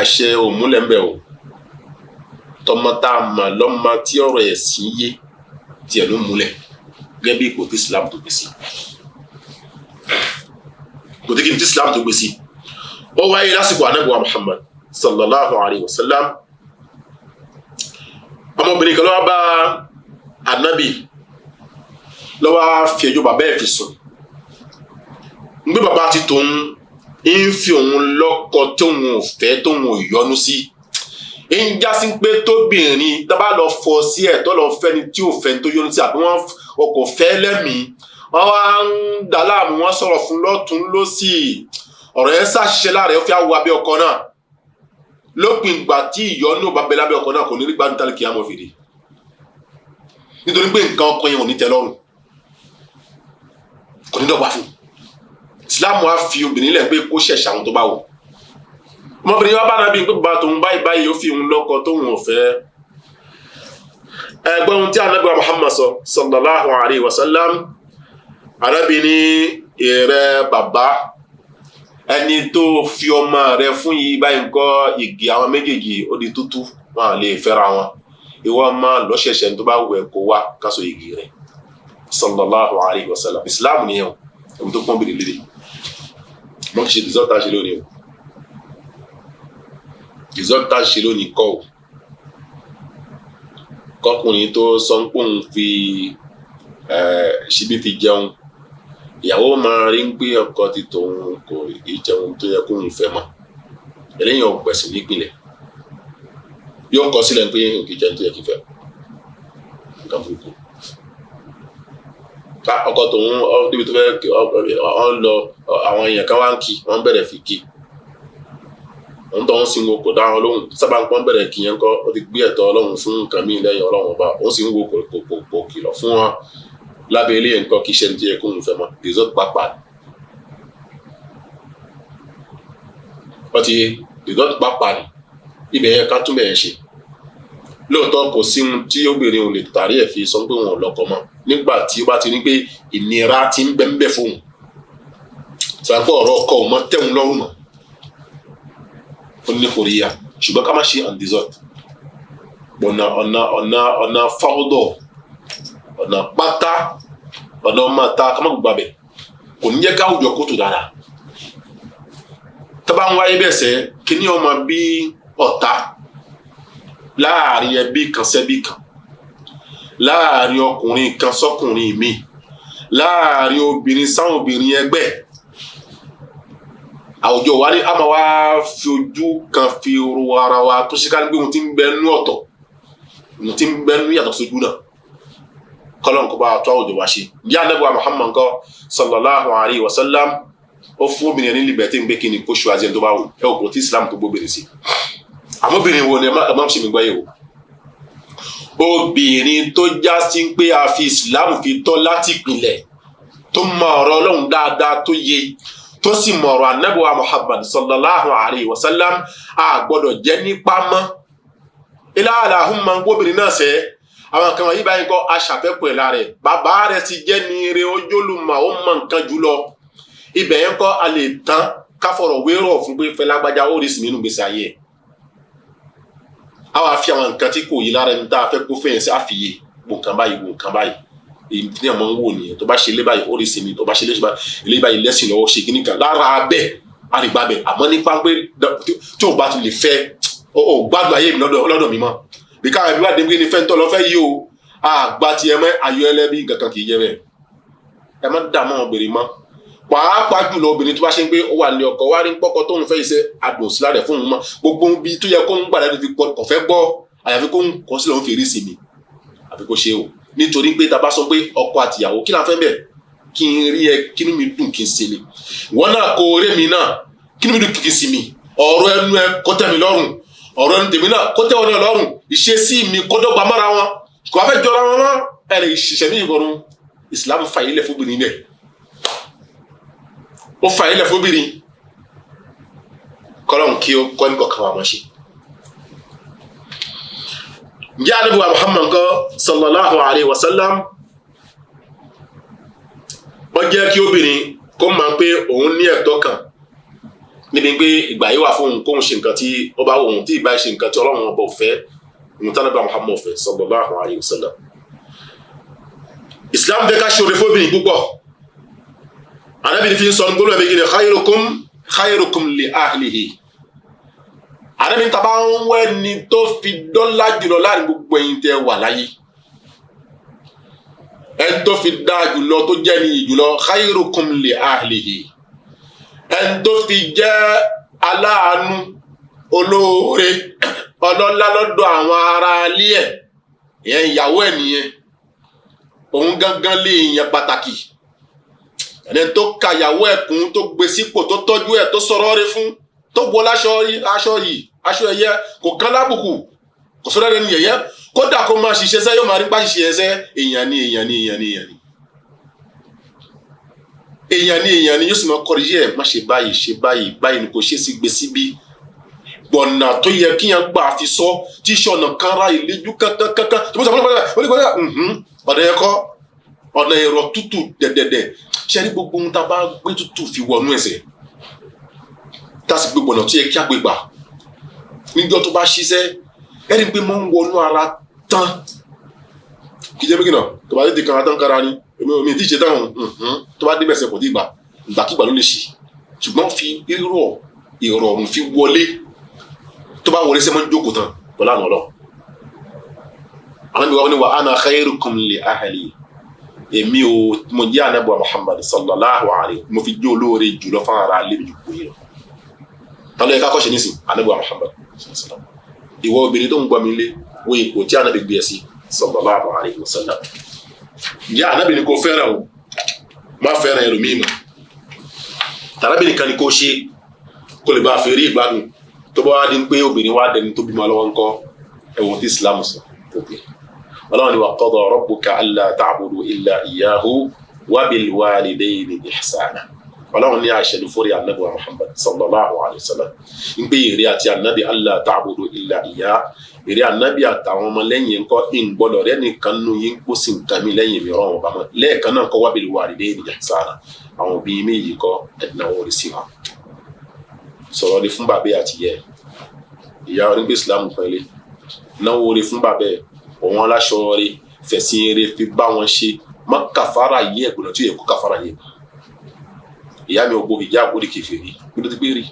àṣẹ òmúlẹ̀ ń bẹ o. Tọmọ tá a mọ̀ lọ́mọ tí ọ̀rọ̀ ẹ̀sìn yé tiẹ̀ ló múlẹ̀ gẹ́gẹ́ bí ipò tí Islam tó gbé sí. Kò tí kí n tí Islam tó gbé sí. Ó wáyé lásìkò Ànábì wa Muhammad sallallahu alayhi wa sallam. Ọmọbìnrin kan ló wá bá Ànábì, ló wá fi ẹjọ́ bàbá ẹ̀ fi sùn. Ń gbé bàbá ti tòun ń fi òun lọ́kọ tóun ò fẹ́, tóun ò yọnu sí. Ń jásí pé tóbìnrin tó bá lọ fọ sí ẹ̀, tó lọ fẹ́ni tí ò fẹ́ tó yọnu sí, àbí wọ́n ọkọ̀ fẹ́ lẹ́mìí, wọ́n wá ń dà láàmú, wọ́n sọ̀rọ̀ fún lọ́tún lọ́sì, ọ̀rọ̀ yẹn ṣàṣìṣe lára ẹ̀, ó fi àwọ̀ abẹ́ ọkọ náà. Lópin ìgbà tí ìyọnu bá bẹ lábẹ́ ọkọ náà, kò ní rí gbádùn tálíkì àmọ́ fìdí, nítorí pé nǹkan ọkọ yẹn ò ní tẹ́ lọ́rùn, kò ní dọ́gba fún. Islam wa fi obìnrin lẹ̀ pé kó ṣẹ̀ṣẹ̀ àwọn tó bá wò. Ọmọbìnrin wa bá nàbí pé bàbá tòun báyìí báyìí ó fi òun lọ́kọ tóun ò fẹ́. Ẹgbẹ́ ohun tí Ànábì wa Muhammad sọ sallallahu alayhi wa sallam. Ànábì ní, ìrẹ bàbá, ẹni tó fi ọmọ rẹ fún yìí báyìí ńkọ́, igi àwọn méjèèjì ó di tútú, wọn à lè fẹ́ra wọn. Ìwọ máa lọ́ṣẹ̀ṣẹ̀ tó bá wù ẹ́ kó wá káṣọ igi rẹ sallallahu alayhi wa sallam. Islam nìyẹn o, ẹ̀mí tó pọ́n bèrè lédè mọ́ kì í ṣe result tá a ṣe lónìí o. Result tá a ṣe lónìí kọ́ o. Kọkùnrin tó sọ ń pòun fi ṣíbí fi jẹun, ìyàwó máa rí ń pé ọkọ ti tòun kò jẹun tó yẹ kóun fẹ́ mọ́. Eléyìí ò gbẹ̀sìn nípìnlẹ̀, yóò kọ sílẹ̀ pé òkè jẹun tó yẹ kí n fẹ́. Nǹkan burúkú. Ọkọ tòun níbi tó fẹ́ ọ ń lọ, àwọn èèyàn kan wá ń kí wọ́n bẹ̀rẹ̀ fi kí òun tó ń sin wo kò dá wọn lóhùn. Sábà ń pọ́n bẹ̀rẹ̀ kí yẹn kọ́, ó ti gbé ẹ̀tọ́ Ọlọ́run fún nǹkan míì lẹ́yìn Ọlọ́run ọba, òun sì ń wo kò kìlọ̀ fún wọn lábẹ́ ilé yẹn kọ́ kí iṣẹ́ ní ti yẹ kóun fẹ́ mọ́. Result pàápàá wọ́n ti result pàápàá ni ibẹ̀ yẹn ká tún bẹ̀yẹn ṣe. Lóòótọ́ kò sí ohun tí obìnrin ò lè tàrí ẹ̀ fi sọ pé òun ò lọ́kọ mọ́ nígbà tí ó bá ti ní pé ìnira ti ń bẹ ń bẹ fóun, sàgbọ́ ọ̀rọ̀ ọkọ òun mọ́ tẹ̀hún lọ́rùn mọ́, ó ní kò rí ya. Ṣùgbọ́n ká má ṣe on result ọ̀nà ọ̀nà ọ̀nà ọ̀nà fáwọ́dọ̀, ọ̀nà pátá, ọ̀nà ọmọ ta ká má gbàgbẹ́, kò ní jẹ́ káwùjọ kó tó dára. Tó bá ń wáyé bẹ́ẹ̀ sẹ́, kíní ọmọ bí ọ̀tá láàrin ẹbí kan sẹ́bí kan, láàrin ọkùnrin kan sọ́kùnrin mi, láàrin obìnrin sáwọn obìnrin ẹgbẹ́ àwùjọ wa ní a máa wá fi ojú kan fi ro ara wa tó ṣe ká ní pé ohun tí ń bẹ nú ọ̀tọ̀, ohun tí ń bẹ nú yàtọ̀ sójú náà. Kọ́lọ́n kó bá tó àwùjọ wa ṣe. Bí Ànábì wa Muhammad ńkọ́ sallallahu alayhi wa sallam, ó fún obìnrin ní liberty ń gbé kí ni kó ṣu àti ẹni tó bá wù ẹ ò kò tí Islam tó gbóbìnrin sí. Àmọ́ obìnrin wo ni ẹ má ṣe mi gbọ́ yìí o. Obìnrin tó já sí pé a fi Islam fi tọ́ láti ìpìlẹ̀, tó mọ ọ̀rọ̀ Ọlọ́run dáadáa tó yé, tó sì mọ ọ̀rọ̀ Ànábì wa Muhammad sallallahu alayhi wa sallam, a gbọ́dọ̀ jẹ́ nípa mọ́. Ilá àlàhùnmá gbóbìnrin náà sẹ́ àwọn kan wọ̀nyí báyìí kọ́ aṣàfẹ́kù ẹ̀ lára ẹ̀. Bàbá rẹ̀ sì jẹ́ ní eré ojúlùmọ̀, ó mọ nǹkan jùlọ. Ibẹ̀ yẹn kọ́ a lè tán káfọ̀rọ̀ wérò fún pé fẹ́ lágbájá ó rí sí nínú gbèsè ayé ẹ̀. A wá fi àwọn nǹkan tí kò yí lára ẹni tá a fẹ́ kó fẹ́yìn sí àfiyè wò nǹkan báyìí, wò nǹkan báyìí. Èyí tí àwọn ń wò nìyẹn. Tó bá ṣe ilé báyìí ó rí sí mi, tó bá ṣe ilé báyìí lẹ́sìn lọ́wọ́ ṣe kíní kan lára bẹ́ẹ̀ àrígbá bẹ́ẹ̀. Àmọ́ nípa pé tí ò bá ti lè fẹ́ ó gbádùn ayé mi lọ́dọ̀ mi mọ́. Bí káwọn ẹbí wà dé ní fẹ́ ń tọ́ lọ fẹ́ yí o, àgbà tiẹ̀ mọ́ ayọ̀ ẹlẹ́bí nǹkan kan kì í jẹ́ bẹ́ẹ̀. Ẹ má dààmú obìnrin mọ́, pàápàá jùlọ obìnrin tó bá ṣe ń pé ó wà ní ọkọ wá rí pọ́kọ tóun fẹ́ iṣẹ́ adùn sí lára ẹ̀ fún òun mọ́. Gbogbo ibi tó yẹ kó ń gbàdá fi kọ̀ fẹ́ gbọ́, àyàfi kó ń kọ́ sílẹ̀ òun fi rí sí mi, àfi kó ṣe o. Nítorí pé tá a bá sọ pé ọkọ àtìyàwó kí la fẹ́ bẹ̀, kí n rí ẹ kí inú mi dùn kí n sinmi, wọn náà kó oré mi náà kí inú mi dùn kí n sinmi, ọ̀rọ̀ ẹnu ẹ kó tẹ́ mi lọ́rùn, ọ̀rọ̀ ẹnu tèmi náà kó tẹ́ wọn náà lọ́rùn, ìṣesí mi kó dọ́gba mọ́ra wọn, kò wá fẹ́ jọra wọn mọ́, ẹ lè ṣiṣẹ́ ní ìgbọ̀run. Islam fà yílẹ̀ fóbìnrin bẹ́ẹ̀, ó fà yílẹ̀ fóbìnrin. Kọ́lọ́n kí ó kọ́ ní kọ̀ọ̀kan wa mọ̀ ṣe. Ǹjẹ́ Ànábì wa Muhammad kọ́ sallallahu alayhi wa sallam, ó jẹ́ kí obìnrin kó mọ̀ pé òun ní ẹ̀tọ́ kan níbi pé ìgbà yìí wà fún òun kóun ṣe nǹkan tí ó bá òun, tí ìbá ṣe nǹkan tí Ọlọ́run ọba ò fẹ́, òun tí Ànábì Muhammad fẹ́ sallallahu alayhi wa sallam. Islam fẹ́ ká ṣoore fóbìnrin púpọ̀. Ànábì fi ń sọ gbólóhùn ẹ̀mí kìíní, khayrukum khayrukum li ahlihi. Ànábì ta bá ń wẹ́ ni tó fi dọ́là jùlọ láàrin gbogbo ẹ̀yin tẹ́ wà láyé, ẹni tó fi dáa jùlọ, tó jẹ́ ní jùlọ, khayrukum li ahlihi, ẹni tó fi jẹ́ aláàánú, olóore, ọlọ́lá lọ́dọ̀ àwọn ará ilé ẹ̀, ìyẹn ìyàwó ẹ̀ nìyẹn, òun gangan lè yàn pàtàkì. Ẹni tó ka ìyàwó ẹ̀ kún, tó gbé sípò, tó tọ́jú ẹ̀, tó sọ̀rọ̀ rẹ̀ fún, tó wọ láṣọ aṣọ yìí, aṣọ ẹ̀yẹ, kò kán lábùkù, kò sọ̀rọ̀ rẹ̀ ní yẹ̀yẹ́, kódà kó máa ṣiṣẹ́ sẹ́, yóò máa rí pa ṣiṣẹ́ ẹsẹ́. Èèyàn ni, èèyàn ni, èèyàn ni, èèyàn ni, èèyàn ni, èèyàn ni, yóò sì máa kọ́rí yẹ, má ṣe báyìí, ṣe báyìí, báyìí ni kò ṣe sí, gbé síbí gbọ̀nà tó yẹ kí yẹn gbà fi sọ tí sọ̀nà kanra ìlẹ́jú kankankankan tó bó sọ fún ọ̀nà ọ̀nà yẹn kọ́ ọ̀nà ẹ̀rọ tútù dẹ̀dẹ̀dẹ̀. Ṣe ní gbogbo ohun tá a bá gbé tútù fi wọnú ẹsẹ̀, tá a sì gbé gbọ̀nà tó yẹ kí a gbé gbà níjọ́ tó bá ṣiṣẹ́, ẹni pé mọ́ ń wọnú ara tán, kì í jẹ́ pé kí náà tó bá tètè kanra tán kára ni èmi ò mi ti ṣe tán, tó bá débẹ̀ sẹ́ kò tí ì gbà, ìgbàkigbà ló lè ṣì, ṣùgbọ́n fi rírọ̀ ìrọ̀rùn fi wọlé, tó bá wọlé sẹ́ mọ́ ń jókòó tán pẹ̀lú àná ọlọ́ àwọn ìwà ni wa ana khairukum li ahli. Èmi ò mo jẹ́ Ànábì Muhammad sallallahu alayhi, mo fi jó olóore jùlọ fún ara alẹ́ mi jù kúrò lọ. Ta ló yẹ ká kọ́ṣe nísìn? Ànábì Muhammad sallallahu. Ìwọ obìnrin tó ń gbọ́ mi lé, wo ipò tí Ànábì gbé ẹ sí sallallahu alayhi wa sallam. Ǹjẹ́ Ànábì ni kò fẹ́ràn o, má fẹ́ràn ẹlòmíì mọ́, tàbí nìkan ni kò ṣe kó lè bá a fi rí ìgbádùn. Tó bá wá di pé obìnrin wá dẹni tó bímọ lọ́wọ́ ńkọ́? Ẹ̀wọ̀n tí Islam sọ tóbi, Ọlọ́run ni wa qada rabbuka alla ta'budu illa iyyahu wa bil walidayni ihsana. Ọlọ́run ní àṣẹ ní fúri Ànábì wa Muhammad sallallahu alayhi wa sallam ń pé èrè àti Ànábì alla ta'budu illa iyyahu, èrè Ànábì àtàwọn ọmọ lẹ́yìn ńkọ́, ìgbọ́dọ̀ rẹ nìkan nù yín kó sì nǹkan mi lẹ́yìn mi rọrùn bàmọ́ lẹ́ẹ̀kan náà kọ́, wa bil walidayni ihsana, àwọn òbí méjì kọ́ ẹ̀dínwó orí sí wọn. Sọ̀rọ̀ ni fún bàbá àti yẹ ìyá onígbé Islam kan ilé náwó orí fún bàbá ẹ̀, òun aláṣọ rí, fẹ̀sìn eré fi bá wọn ṣe, má kàfàrà yé ẹ̀gbọ́n tí ó yẹ kó kàfàrà yé. Ìyá mi ò gbó ìyá àgbódi kèfèrí, gbọ́dọ̀ ti gbé rí.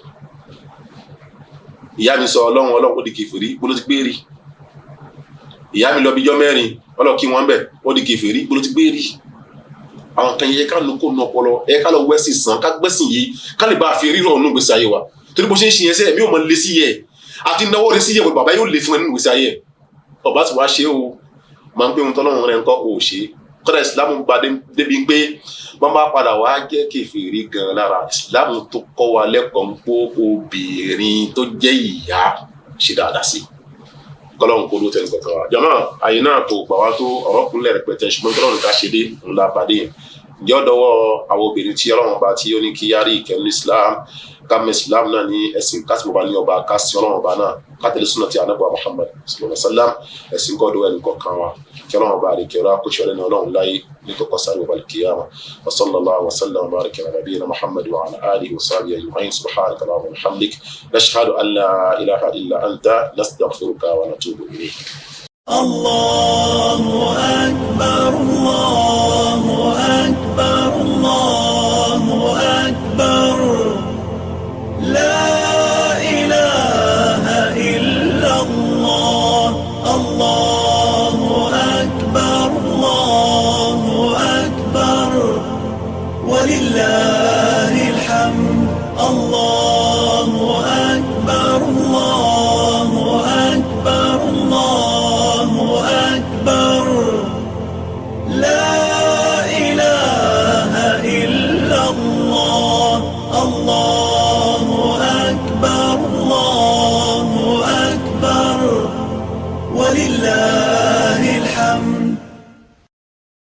Ìyá mi sọ Ọlọ́run Ọlọ́run, ó di kèfèrí, gbọ́dọ̀ ti gbé rí. Ìyá mi lọ bí ijọ́ mẹ́rin, ọlọ́kí wọn bẹ̀, ó di kèfèrí, gbọ́dọ̀ ti gbé rí. Àwọn kan yẹ ká nu kó nu ọpọlọ ẹ, ká lọ wẹ́sì sàn, ká gbẹ́sìn yìí, ká lè bá a fi rírọ̀ nínú gbèsè ayé wa, torí bó ṣe ń ṣe yẹn sẹ́, ẹ̀mí ò mọ lé sí yẹ àti náwó rẹ sí yẹ, bàbá yóò lè fún ẹ nínú gbèsè ayé ẹ. Ọba tí wàá ṣe o, máa ń pé ohun tọ́lọ́run rẹ̀ ń kọ́ ò ṣe. Kọ́dà ìsìlámù gba débi pé wọ́n bá padà wá jẹ́ kèfèrí gan lára, ìsìlámù tó kọ́ wa lẹ́kọ̀ọ́ ń pó obìnrin tó jẹ́ ìyá ṣe dáadáa sí kọ́lọ́run kó ló tẹnu kọ̀ọ̀kan wa. Jọ̀mọ́, àyè náà kò gbà wá tó ọ̀rọ̀ kúnlẹ̀ rẹpẹtẹ, ṣùgbọ́n kọ́lọ́run ká ṣe dé ńlá pàdé yẹn. Ǹjẹ́ ọ̀dọ́wọ́ àwọn obìnrin tí Ọlọ́run bá tí ó ní kí yárí ìkẹ́nu Islam, ká mọ Islam náà ní ẹ̀sìn, ká sì mọ̀ bá ní ọba, ká sí Ọlọ́run ọba náà, ká tẹ̀lé súnà tí Ànábì Muhammad sallallahu alaihi wasallam. Ẹ̀sìn kọ́dọ̀ ẹnì kọ̀ọ̀kan wa, kí Ọlọ́run ọba àdìkẹ́ ọlá kó ṣe ọlẹ́ni Ọlọ́run láyé ní kọ̀kọ́ sáré wal qiyamah. Wa sallallahu wa sallam wa baraka ala nabiyyina Muhammad wa ala alihi wa sahbihi ajma'in. Subhanaka allahumma wa bihamdik, nashhadu an la ilaha illa anta, nastaghfiruka wa natubu ilayk. الله أكبر.